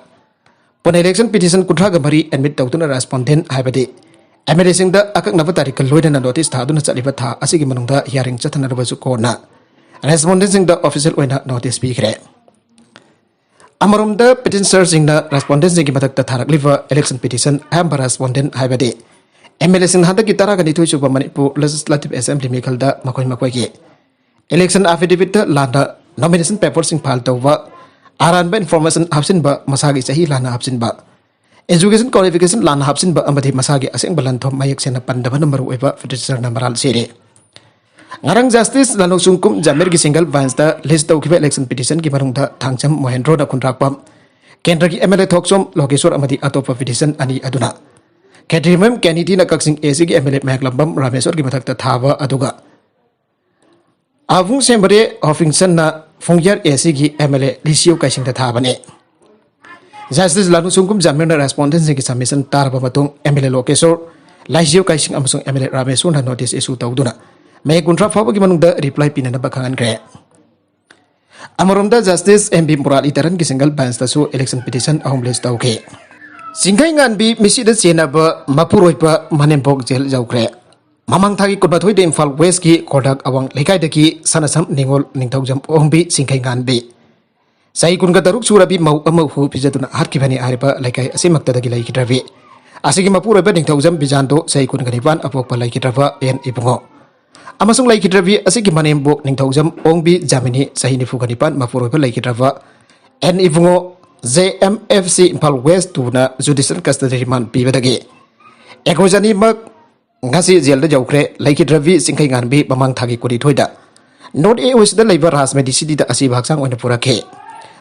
ꯄꯨꯟꯅ ꯏꯂꯦꯛꯁꯟ ꯄꯤꯇꯤꯁꯟ ꯀꯨꯟꯊ꯭ꯔꯥꯒ ꯃꯔꯤ ꯑꯦꯗꯃꯤꯠ ꯇꯧꯗꯨꯅ ꯔꯦꯁꯄꯣꯟꯗꯦꯟꯠ ꯍꯥꯏꯕꯗꯤ ꯑꯦꯝ ꯑꯦꯜ ꯑꯦꯁꯤꯡꯗ ꯑꯀꯛꯅꯕ ꯇꯥꯔꯤꯛꯀ ꯂꯣꯏꯅꯅ ꯅꯣꯇꯤꯁ ꯊꯥꯗꯨꯅ ꯆꯠꯂꯤꯕ ꯊꯥ ꯑꯁꯤꯒꯤ ꯃꯅꯨꯡꯗ ꯍꯤꯌꯥꯔꯤꯡ ꯆꯠꯊꯅꯔꯕꯁꯨ ꯀꯣꯟꯅ ꯔꯦꯁꯄꯣꯟꯗꯦꯟꯠꯁꯤꯡꯗ ꯑꯣꯐꯤꯁꯤꯌꯦꯜ ꯑꯣꯏꯅ ꯅꯣꯇꯤꯁ ꯄꯤꯈ꯭ꯔꯦ꯫ ꯑꯃꯔꯣꯝꯗ, ꯄꯤꯇꯤꯁꯅꯔꯁꯤꯡꯅ ꯔꯦꯁꯄꯣꯟꯗꯦꯟꯠꯁꯤꯡꯒꯤ ꯃꯊꯛꯇ ꯊꯥꯔꯛꯂꯤꯕ ꯏꯂꯦꯛꯁꯟ ꯄꯤꯇꯤꯁꯟ ꯑꯍꯥꯟꯕ ꯔꯦꯁꯄꯣꯟꯗꯦꯟꯠ ꯍꯥꯏꯕꯗꯤ ꯑꯦꯝ ꯑꯦꯜ ꯑꯦꯁꯤꯡ ꯍꯟꯗꯛꯀꯤ ꯇꯔꯥꯒ ꯅꯤꯊꯣꯏ ꯁꯨꯕ ꯃꯅꯤꯄꯨꯔ ꯂꯦꯖꯤꯁꯂꯦꯇꯤꯚ ꯑꯦꯁꯦꯝꯕ꯭ꯂꯤ ꯃꯤꯈꯜꯗ ꯃꯈꯣꯏ ꯃꯈꯣꯏꯒꯤ ꯏꯂꯦꯛꯁꯟ ꯑꯦꯐꯤꯗꯦꯚꯤꯠꯇ ꯂꯥꯟꯅ ꯅꯣꯃꯤꯅꯦꯁꯟ ꯄꯦꯄꯔꯁꯤꯡ ꯐꯥꯏꯜ ꯇꯧꯕ, ꯑꯔꯥꯟꯕ ꯏꯟꯐꯣꯔꯃꯦꯁꯟ ꯍꯥꯞꯆꯤꯟꯕ, ꯃꯁꯥꯒꯤ ꯆꯍꯤ ꯂꯥꯟꯅ ꯍꯥꯞꯆꯤꯟꯕ, ꯑꯦꯖꯨꯀꯦꯁꯟ ꯀ꯭ꯋꯥꯂꯤꯐꯤꯀꯦꯁꯟ ꯂꯥꯟꯅ ꯍꯥꯞꯆꯤꯟꯕ ꯑꯃꯗꯤ ꯃꯁꯥꯒꯤ ꯑꯁꯦꯡꯕ ꯂꯟꯊꯨꯝ ꯃꯌꯦꯛ ꯁꯦꯡꯅ ꯄꯟꯗꯕꯅ ꯃꯔꯨꯑꯣꯏꯕ ꯄꯤꯇꯤꯁꯅꯔꯅ ꯃꯔꯥꯜ ꯁꯤꯔꯦ꯫ ꯉꯔꯥꯡ ꯖꯁꯇꯤꯁ ꯂꯥꯅꯨ ꯁꯨꯡꯀꯨꯝ ꯖꯥꯃꯤꯔꯒꯤ ꯁꯤꯡꯒꯜ ꯕꯦꯟꯁꯇ ꯂꯤꯁ ꯇꯧꯈꯤꯕ ꯏꯂꯦꯛꯁꯟ ꯄꯤꯇꯤꯁꯟꯒꯤ ꯃꯅꯨꯡꯗ ꯊꯥꯡꯖꯝ ꯃꯣꯍꯦꯟꯗ꯭ꯔꯣꯅ ꯈꯨꯟꯗ꯭ꯔꯥꯛꯄꯝ, ꯀꯦꯟꯗ꯭ꯔꯒꯤ ꯑꯦꯝ ꯑꯦꯜ ꯑꯦ ꯊꯣꯛꯆꯣꯝ ꯂꯣꯀꯦꯁꯣꯔ ꯑꯃꯗꯤ ꯑꯇꯣꯞꯄ ꯄꯤꯇꯤꯁꯟ ꯑꯅꯤ ꯑꯗꯨꯅ ꯈꯦꯇ꯭ꯔꯤꯃꯌꯨꯝ ꯀꯦꯅꯤꯗꯤꯅ ꯀꯛꯆꯤꯡ ꯑꯦ ꯁꯤꯒꯤ ꯑꯦꯝ ꯑꯦꯜ ꯑꯦ ꯃꯍꯦꯛꯂꯝꯕꯝ ꯔꯥꯃꯦꯁꯣꯔꯒꯤ ꯃꯊꯛꯇ ꯊꯥꯕ, ꯑꯗꯨꯒ ꯑꯕꯨꯡ ꯁꯦꯝꯕꯔꯦ ꯍꯣꯐꯤꯡꯁꯟꯅ ꯐꯨꯡꯌꯥꯔ ꯑꯦ ꯁꯤꯒꯤ ꯑꯦꯝ ꯑꯦꯜ ꯑꯦ ꯂꯤꯁꯤꯌꯨ ꯀꯥꯏꯁꯤꯡꯗ ꯊꯥꯕꯅꯤ꯫ ꯖꯁꯇꯤꯁ ꯂꯥꯅꯨ ꯁꯨꯡꯀꯨꯝ ꯖꯥꯃꯤꯔꯅ ꯔꯦꯁꯄꯣꯟꯗꯦꯟꯁꯤꯡꯒꯤ ꯁꯕꯃꯤꯁꯟ ꯇꯥꯔꯕ ꯃꯇꯨꯡ ꯑꯦꯝ ꯑꯦꯜ ꯑꯦ ꯂꯣꯀꯦꯁꯣꯔ, ꯂꯥꯏꯁꯤꯌꯨ ꯀꯥꯏꯁꯤꯡ ꯑꯃꯁꯨꯡ ꯑꯦꯝ ꯑꯦꯜ ꯑꯦ ꯔꯥꯃꯦꯁꯣꯔꯅ ꯅꯣꯇꯤꯁ ꯏꯁꯨ ꯇꯧꯗꯨꯅ ꯃꯦ ꯀꯨꯟꯊ꯭ꯔꯥ ꯐꯥꯎꯕꯒꯤ ꯃꯅꯨꯡꯗ ꯔꯤꯄ꯭ꯂꯥꯏ ꯄꯤꯅꯅꯕ ꯈꯪꯍꯟꯈ꯭ꯔꯦ꯫ ꯑꯃꯔꯣꯝꯗ ꯖꯁꯇꯤꯁ ꯑꯦꯝ ꯕꯤ ꯃꯨꯔꯥꯂꯤꯙꯔꯟꯒꯤ ꯁꯤꯡꯒꯜ ꯕꯦꯟꯁꯇꯁꯨ ꯏꯂꯦꯛꯁꯟ ꯄꯤꯇꯤꯁꯟ ꯑꯍꯨꯝ ꯂꯤꯁ ꯇꯧꯈꯤ꯫ ꯆꯤꯡꯈꯩ ꯉꯥꯟꯕꯤ ꯃꯤꯁꯤꯗ ꯆꯦꯟꯅꯕ ꯃꯄꯨꯔꯣꯏꯕ ꯃꯅꯦꯝꯕꯣꯛ ꯖꯦꯜ ꯌꯧꯈ꯭ꯔꯦ꯫ ꯃꯃꯥꯡ ꯊꯥꯒꯤ ꯀꯨꯟꯃꯥꯊꯣꯏꯗ ꯏꯝꯐꯥꯜ ꯋꯦꯁꯀꯤ ꯈꯣꯔꯗꯥꯛ ꯑꯋꯥꯡ ꯂꯩꯀꯥꯏꯗꯒꯤ ꯁꯅꯁꯝ ꯅꯤꯉꯣꯜ ꯅꯤꯡꯊꯧꯖꯝ ꯑꯣꯡꯕꯤ ꯆꯤꯡꯈꯩ ꯉꯥꯟꯕꯤ, ꯆꯍꯤ ꯀꯨꯟꯒ ꯇꯔꯨꯛ ꯁꯨꯔꯕꯤ ꯃꯧ ꯑꯃ ꯍꯨ ꯄꯤꯖꯗꯨꯅ ꯍꯥꯠꯈꯤꯕꯅꯤ ꯍꯥꯏꯔꯤꯕ ꯂꯩꯀꯥꯏ ꯑꯁꯤꯃꯛꯇꯗꯒꯤ ꯂꯩꯈꯤꯗ꯭ꯔꯕꯤ ꯑꯁꯤꯒꯤ ꯃꯄꯨꯔꯣꯏꯕ ꯅꯤꯡꯊꯧꯖꯝ ꯕꯤꯖꯥꯟꯗꯣ, ꯆꯍꯤ ꯀꯨꯟꯒ ꯅꯤꯄꯥꯟ, ꯑꯄꯣꯛꯄ ꯂꯩꯈꯤꯗ꯭ꯔꯕ ꯑꯦꯟ ꯏꯕꯨꯡꯉꯣ ꯑꯃꯁꯨꯡ ꯂꯩꯈꯤꯗ꯭ꯔꯕꯤ ꯑꯁꯤꯒꯤ ꯃꯅꯦꯝꯕꯣꯛ ꯅꯤꯡꯊꯧꯖꯝ ꯑꯣꯡꯕꯤ ꯖꯥꯃꯤꯅꯤ, ꯆꯍꯤ ꯅꯤꯐꯨꯒ ꯅꯤꯄꯥꯟ, ꯃꯄꯨꯔꯣꯏꯕ ꯂꯩꯈꯤꯗ꯭ꯔꯕ N Ibungo, J M F C Imphal west ꯇꯨꯅ ꯖꯨꯗꯤꯁꯤꯌꯦꯜ ꯀꯁꯇꯗꯤ ꯔꯤꯃꯥꯟ ꯄꯤꯕꯗꯒꯤ ꯑꯩꯈꯣꯏ ꯑꯅꯤꯃꯛ ꯉꯁꯤ ꯖꯦꯜꯗ ꯌꯧꯈ꯭ꯔꯦ꯫ ꯂꯩꯈꯤꯗ꯭ꯔꯕꯤ ꯆꯤꯡꯈꯩ ꯉꯥꯟꯕꯤ ꯃꯃꯥꯡ ꯊꯥꯒꯤ ꯀꯨꯟꯅꯤꯊꯣꯏꯗ ꯅꯣꯔꯠ ꯏꯁꯇ ꯂꯩꯕ ꯔꯥꯖꯃꯦꯗꯤ ꯁꯤꯇꯤꯗ ꯑꯁꯤꯕ ꯍꯛꯆꯥꯡ ꯑꯣꯏꯅ ꯄꯨꯔꯛꯈꯤ꯫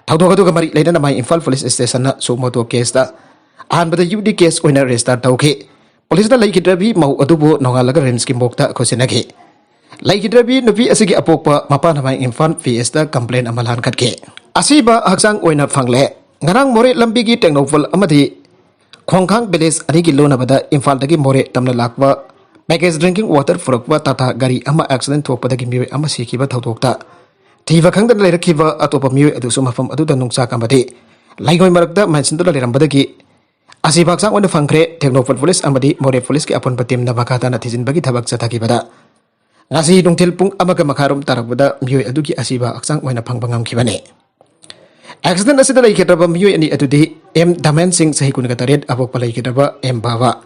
ꯊꯧꯗꯣꯛ ꯑꯗꯨꯒ ꯃꯔꯤ ꯂꯩꯅꯅ ꯃꯥꯏ ꯏꯝꯐꯥꯜ ꯄꯨꯂꯤꯁ ꯁ꯭ꯇꯦꯁꯟꯅ ꯁꯨꯃꯣꯇꯣ ꯀꯦꯁꯇ ꯑꯍꯥꯟꯕꯗ ꯌꯨ ꯗꯤ ꯀꯦꯁ ꯑꯣꯏꯅ ꯔꯦꯖꯤꯁꯇꯔ ꯇꯧꯈꯤ꯫ ꯄꯨꯂꯤꯁꯅ ꯂꯩꯈꯤꯗ꯭ꯔꯕꯤ ꯃꯧ ꯑꯗꯨꯕꯨ ꯅꯣꯡꯉꯥꯜꯂꯒ ꯔꯤꯝꯁꯀꯤ ꯃꯣꯔꯒꯇ ꯈꯨꯠꯁꯤꯟꯅꯈꯤ꯫ ꯂꯩꯈꯤꯗ꯭ꯔꯕꯤ ꯅꯨꯄꯤ ꯑꯁꯤꯒꯤ ꯑꯄꯣꯛꯄ ꯃꯄꯥꯅ ꯃꯥꯏ ꯏꯝꯐꯥꯜ ꯄꯤ ꯑꯦꯁꯇ ꯀꯝꯄ꯭ꯂꯦꯟ ꯑꯃ ꯂꯥꯟꯈꯠꯈꯤ꯫ ꯑꯁꯤꯕ ꯍꯛꯆꯥꯡ ꯑꯣꯏꯅ ꯐꯪꯂꯦ꯫ ꯉꯔꯥꯡ ꯃꯣꯔꯦ ꯂꯝꯕꯤꯒꯤ ꯇꯦꯡꯅꯧꯄꯜ ꯑꯃꯗꯤ ꯈꯣꯡꯈꯥꯡ ꯚꯤꯂꯦꯖ ꯑꯅꯤꯒꯤ ꯂꯣꯟꯅꯕꯗ ꯏꯝꯐꯥꯜꯗꯒꯤ ꯃꯣꯔꯦ ꯇꯝꯅ ꯂꯥꯛꯄ ꯄꯦꯀꯦꯖ ꯗ꯭ꯔꯤꯡꯀꯤꯡ ꯋꯥꯇꯔ ꯄꯨꯔꯛꯄ ꯇꯥꯇꯥ ꯒꯥꯔꯤ ꯑꯃ ꯑꯦꯛꯁꯤꯗꯦꯟ ꯊꯣꯛꯄꯗꯒꯤ ꯃꯤꯑꯣꯏ ꯑꯃ ꯁꯤꯈꯤꯕ ꯊꯧꯗꯣꯛꯇ ꯊꯤꯕ ꯈꯪꯗꯅ ꯂꯩꯔꯛꯈꯤꯕ ꯑꯇꯣꯞꯄ ꯃꯤꯑꯣꯏ ꯑꯗꯨꯁꯨ ꯃꯐꯝ ꯑꯗꯨꯗ ꯅꯨꯡꯆꯥꯛ ꯑꯃꯗꯤ ꯂꯩꯉꯣꯏ ꯃꯔꯛꯇ ꯃꯟꯁꯤꯟꯗꯨꯅ ꯂꯩꯔꯝꯕꯗꯒꯤ ꯑꯁꯤꯕ ꯍꯛꯆꯥꯡ ꯑꯣꯏꯅ ꯐꯪꯈ꯭ꯔꯦ꯫ ꯇꯦꯡꯅꯧꯄꯜ ꯄꯨꯂꯤꯁ ꯑꯃꯗꯤ ꯃꯣꯔꯦ ꯄꯨꯂꯤꯁꯀꯤ ꯑꯄꯨꯟꯕ ꯇꯤꯝꯅ ꯃꯈꯥ ꯇꯥꯅ ꯊꯤꯖꯤꯟꯕꯒꯤ ꯊꯕꯛ ꯆꯠꯊꯈꯤꯕꯗ ꯉꯁꯤ ꯅꯨꯡꯊꯤꯜ ꯄꯨꯡ ꯑꯃꯒ ꯃꯈꯥꯏꯔꯣꯝ ꯇꯥꯔꯛꯄꯗ ꯃꯤꯑꯣꯏ ꯑꯗꯨꯒꯤ ꯑꯁꯤꯕ ꯍꯛꯆꯥꯡ ꯑꯣꯏꯅ ꯐꯪꯕ ꯉꯝꯈꯤꯕꯅꯤ꯫ ꯑꯦꯛꯁꯤꯗꯦꯟ ꯑꯁꯤꯗ ꯂꯩꯈꯤꯗ꯭ꯔꯕ ꯃꯤꯑꯣꯏ ꯑꯅꯤ ꯑꯗꯨꯗꯤ ꯑꯦꯝ ꯗꯃꯦꯟ ꯁꯤꯡ, ꯆꯍꯤ ꯀꯨꯟꯒ ꯇꯔꯦꯠ, ꯑꯄꯣꯛꯄ ꯂꯩꯈꯤꯗ꯭ꯔꯕ ꯑꯦꯝ ꯕꯥꯕꯥ,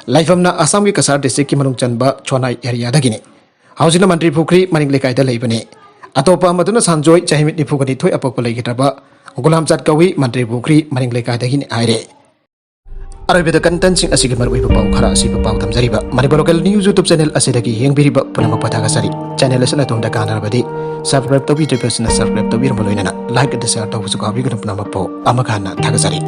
ꯂꯩꯐꯝꯅ ꯑꯁꯥꯝꯒꯤ ꯀꯁꯥꯔ ꯗꯤꯁꯇ꯭ꯔꯤꯛꯀꯤ ꯃꯅꯨꯡ ꯆꯟꯕ ꯆꯣꯅꯥꯏ ꯑꯦꯔꯤꯌꯥꯗꯒꯤꯅꯤ꯫ ꯍꯧꯖꯤꯛꯅ ꯃꯟꯇ꯭ꯔꯤ ꯄꯨꯈ꯭ꯔꯤ ꯃꯅꯤꯡ ꯂꯩꯀꯥꯏꯗ ꯂꯩꯕꯅꯤ꯫ ꯑꯇꯣꯞꯄ ꯑꯃꯗꯨꯅ ꯁꯥꯟꯖꯣꯏ, ꯆꯍꯤ ꯅꯤꯐꯨꯒ ꯅꯤꯊꯣꯏ ꯑꯄꯣꯛꯄ ꯂꯩꯈꯤꯗ꯭ꯔꯕ ꯒꯨꯂꯥꯝꯆꯥꯠ ꯀꯧꯏ, ꯃꯟꯇ꯭ꯔꯤ ꯄꯨꯈ꯭ꯔꯤ ꯃꯅꯤꯡ ꯂꯩꯀꯥꯏꯗꯒꯤꯅꯤ ꯍꯥꯏꯔꯦ꯫ ꯑꯔꯣꯏꯕꯗ ꯀꯟꯇꯦꯟꯁꯤꯡ ꯑꯁꯤꯒꯤ ꯃꯔꯨꯑꯣꯏꯕ ꯄꯥꯎ ꯈꯔ ꯑꯁꯤꯕꯨ ꯄꯥꯎ ꯊꯝꯖꯔꯤꯕ Manipur local news YouTube channel ꯑꯁꯤꯗꯒꯤ ꯌꯦꯡꯕꯤꯔꯤꯕ ꯄꯨꯝꯅꯃꯛꯄꯨ ꯊꯥꯒꯠꯆꯔꯤ꯫ ꯆꯦꯅꯦꯜ ꯑꯁꯤꯅ ꯑꯗꯣꯝꯗ ꯀꯥꯟꯅꯔꯕꯗꯤ ꯁꯕꯁꯀ꯭ꯔꯥꯏꯕ ꯇꯧꯕꯤꯗ꯭ꯔꯤꯕꯁꯤꯡꯅ ꯁꯕꯁꯀ꯭ꯔꯥꯏꯕ ꯇꯧꯕꯤꯔꯝꯕ ꯂꯣꯏꯅꯅ ꯂꯥꯏꯛ ꯑꯗꯨ ꯁꯦꯌꯔ ꯇꯧꯕꯁꯨ ꯀꯥꯎꯕꯤꯒꯅꯨ꯫ ꯄꯨꯝꯅꯃꯛꯄꯨ ꯑꯃꯨꯛ ꯍꯟꯅ ꯊꯥꯒꯠꯆꯔꯤ꯫